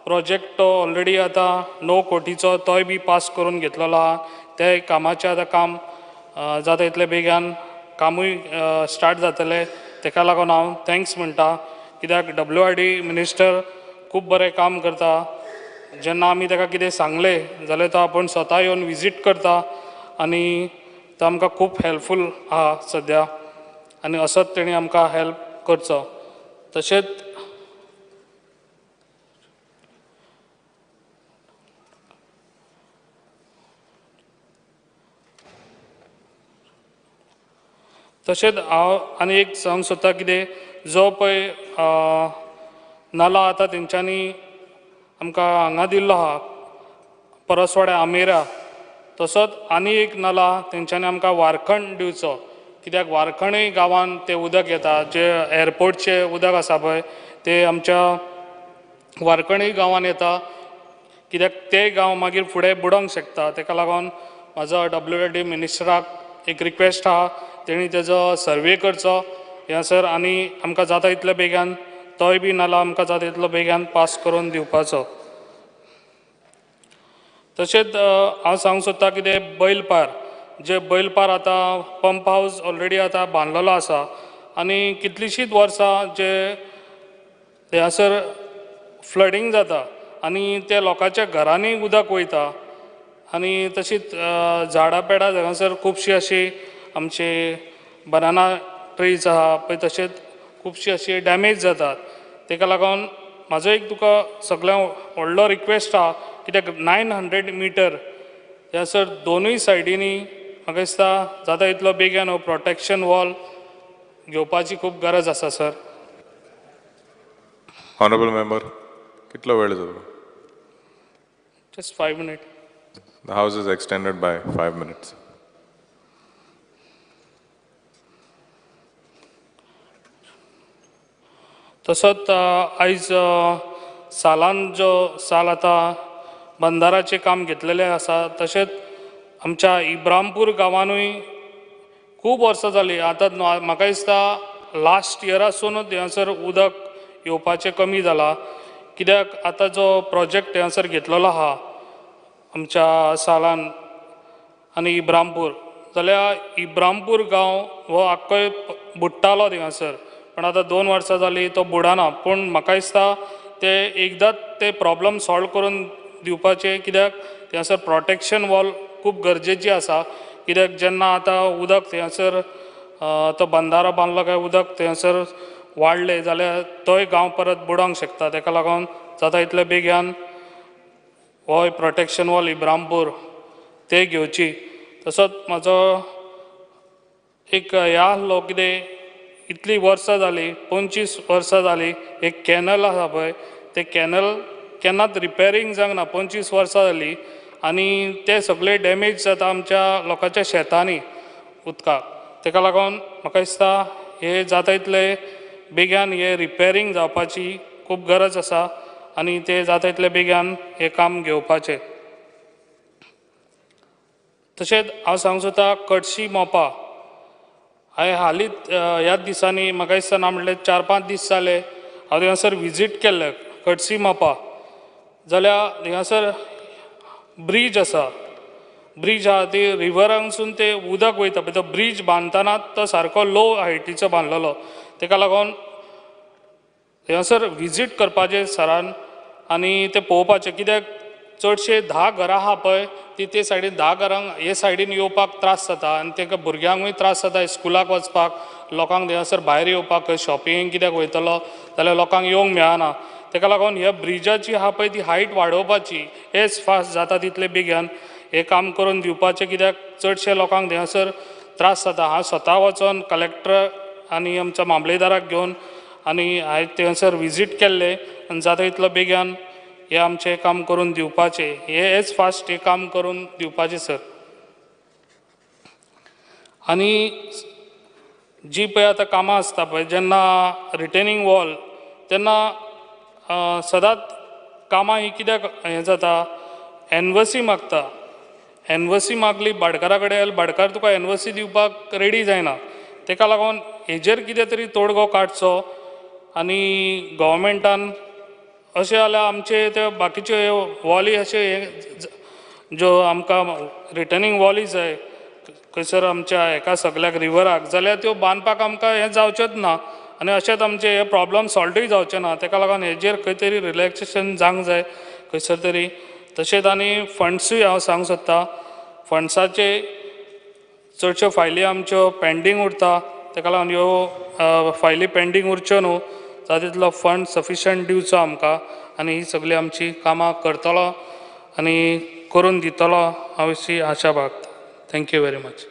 प्रोजेक्ट तो ऑलरेडी आतां 9 कोटीचो तोय बी पास करून घेतलेलो आहा. ते कामाचें आतां काम जाता इतले बेगान कामूय स्टार्ट जातलें. ताका लागून हांव thanks म्हणटा कित्याक WRD minister खूब बरें काम करता. जेन्ना आमी ताका कितें सांगलें जाल्यार तो आपूण स्वता येवन विजीट करता आनी तो आमकां खूब हेल्पफूल आहा सद्या आनी असोच तेणी आमकां हेल्प करचो. तशेंच तशेंच हांव आनी एक सांगूंक सोदता कितें जो पळय नाला आतां तेंच्यांनी आमकां हांगा दिल्लो आहा परसवाड्या आमेरा तसोच आनी एक नाला तेंच्यांनी आमकां वारखंड दिवचो कित्याक वारखंडूय गांवांत तें उदक येता जे एअरपोर्टचें उदक आसा पळय तें आमच्या वारखंडूय गांवांत येता कित्याक ते गांव मागीर फुडें बुडोंक शकता. ताका लागून म्हाजो WRD मिनिस्टराक एक रिक्वेस्ट आहा तेणी तेजो सर्वे करचो ह्यासर आनी आमकां जाता इतल्या बेगान तोय बी नाला आमकां जाता इतलो बेगान पास करून दिवपाचो. तशेंच हांव सांगूंक सोदता कितें बैलपार, जे बैलपार आतां पंप हावज ऑलरेडी आतां बांदलेलो आसा आनी कितलींशींच वर्सां जे थंयसर फ्लडींग जाता आनी ते लोकांच्या घरांनी उदक वयता आनी तशींच झाडां पेडां हांगासर खुबशीं अशीं आमची बनाना ट्रीज आहा पळय, तशेंच खुबशीं अशीं डॅमेज जातात. तेका लागून म्हाजो एक तुका सगळ्यांत व्हडलो रिक्वेस्ट आहा कित्याक 900 मिटर थंयसर दोनूय सायडींनी म्हाका दिसता जाता इतलो बेगीन हो प्रोटेक्शन वॉल घेवपाची खूब गरज आसा सर. ऑनरेबल मेंबर, कितलो वेळ जालो? Just 5 minutes. The house is extended by 5 minutes. तसोच आयज सालान जो साल आतां बंदाराचें काम घेतलेलें आसा, तशेंच आमच्या इब्रामपूर गांवानूय खूब वर्सां जालीं आतां म्हाका दिसता लास्ट इयरासूनच थंयसर उदक येवपाचें कमी जालां कित्याक आतां जो प्रोजेक्ट थंयसर घेतलेलो आहा आमच्या सालान आनी इब्रामपूर, जाल्यार इब्रामपूर गांव हो आख्खोय बुडटालो थंयसर, पण आतां 2 वर्सां जालीं तो बुडना. पूण म्हाका दिसता ते एकदांच ते प्रॉब्लम सॉल्व करून दिवपाचें कित्याक थंयसर प्रोटेक्शन वॉल खूब गरजेची आसा कित्याक जेन्ना आतां उदक थंयसर तो बंदारो बांदलो काय उदक थंयसर वाडलें जाल्यार तोय गांव परत बुडोंक शकता. तेका लागून जाता इतले बेगीन हो प्रोटेक्शन वॉल इब्रामपूर ते घेवची. तसोच म्हाजो एक ह्या आहलो कितें इतलीं वर्सां जालीं 25 वर्सां जालीं एक कॅनल आसा पळय, ते कॅनल केन्नाच रिपेरींग जावंक ना, 25 वर्सां जालीं आनी ते सगळे डॅमेज जाता आमच्या लोकांच्या शेतांनी उदकाक. तेका लागून म्हाका दिसता हे जाता इतले बेगीन हे रिपेरींग जावपाची खूब गरज आसा आनी ते जाता इतले बेगीन हें काम घेवपाचें. तशेंच हांव सांगूंक सोदता कडशी मोपा, हांवें हालींच ह्याच दिसांनी म्हाका दिसता ना म्हणल्यार 4-5 दीस जाले हांव थंयसर विजीट केल्लें कडशी मोपा, जाल्यार थंयसर ब्रीज आसा, ब्रीज आहा ती रिवरांसून ते उदक वयता पळय, तो ब्रीज बांदतना तो सारको लो हायटीचो बांदलेलो, तेका लागून थंयसर विजीट करपाचें सरान आनी तें पळोवपाचें कित्याक चडशे 10 घरां आहा पळय ती ते सायडीन 10 घरांक हे सायडीन येवपाक त्रास जाता आनी तांकां भुरग्यांकूय त्रास जाता स्कुलाक वचपाक, लोकांक थंयसर भायर येवपाक शॉपिंगेक कित्याक वयतलो जाल्यार लोकांक येवंक मेळना. तेका लागून ह्या ब्रिजाची आहा पळय ती हायट वाडोवपाची एज फास्ट जाता तितले बेगीन हें काम करून दिवपाचें कित्याक चडशे लोकांक थंयसर त्रास जाता. हांव स्वता वचोन कलेक्टर आनी आमच्या मामलेदाराक घेवन आनी हांवें थंयसर विजीट केल्लें आनी जाता तितलो बेगीन हें आमचें काम करून दिवपाचें, हें एज फास्ट हें काम करून दिवपाचें सर. आनी जी पळय आतां कामां आसता पळय जेन्ना रिटेनिंग वॉल तेन्ना सदांच कामां ही कित्याक हें जाता, एनवसी मागता, एनवसी मागली भाटकारा कडेन जाल्यार भाटकार तुका एनवसी दिवपाक रेडी जायना. तेका लागून हेजेर कितें तरी तोडगो काडचो आनी गव्हर्मेंटान अशें जाल्यार आमचे ते बाकीचे वॉली अशे ज्यो आमकां रिटर्निंग वॉली जाय खंयसर आमच्या हेका सगल्याक रिवराक जाल्यार त्यो बांदपाक आमकां हें जावचेंच ना आनी अशेंच आमचे हे प्रॉब्लम सॉल्वूय जावचें ना. तेका लागून हेजेर खंय तरी रिलॅक्सेशन जावंक जाय खंयसर तरी. तशेंच आनी फंड्सूय हांव सांगूंक सोदता, फंड्साचे चडश्यो फायली आमच्यो पेंडींग उरता, तेका लागून ह्यो फायली पेंडींग उरच्यो न्हू, जाता तितलो फंड सफिशंट दिवचो आमकां आनी ही सगळी आमची कामां करतलो आनी करून दितलो हांव अशी आशा बाळगता. Thank you very much.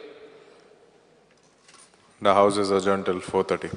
The house is adjourned till 4:30.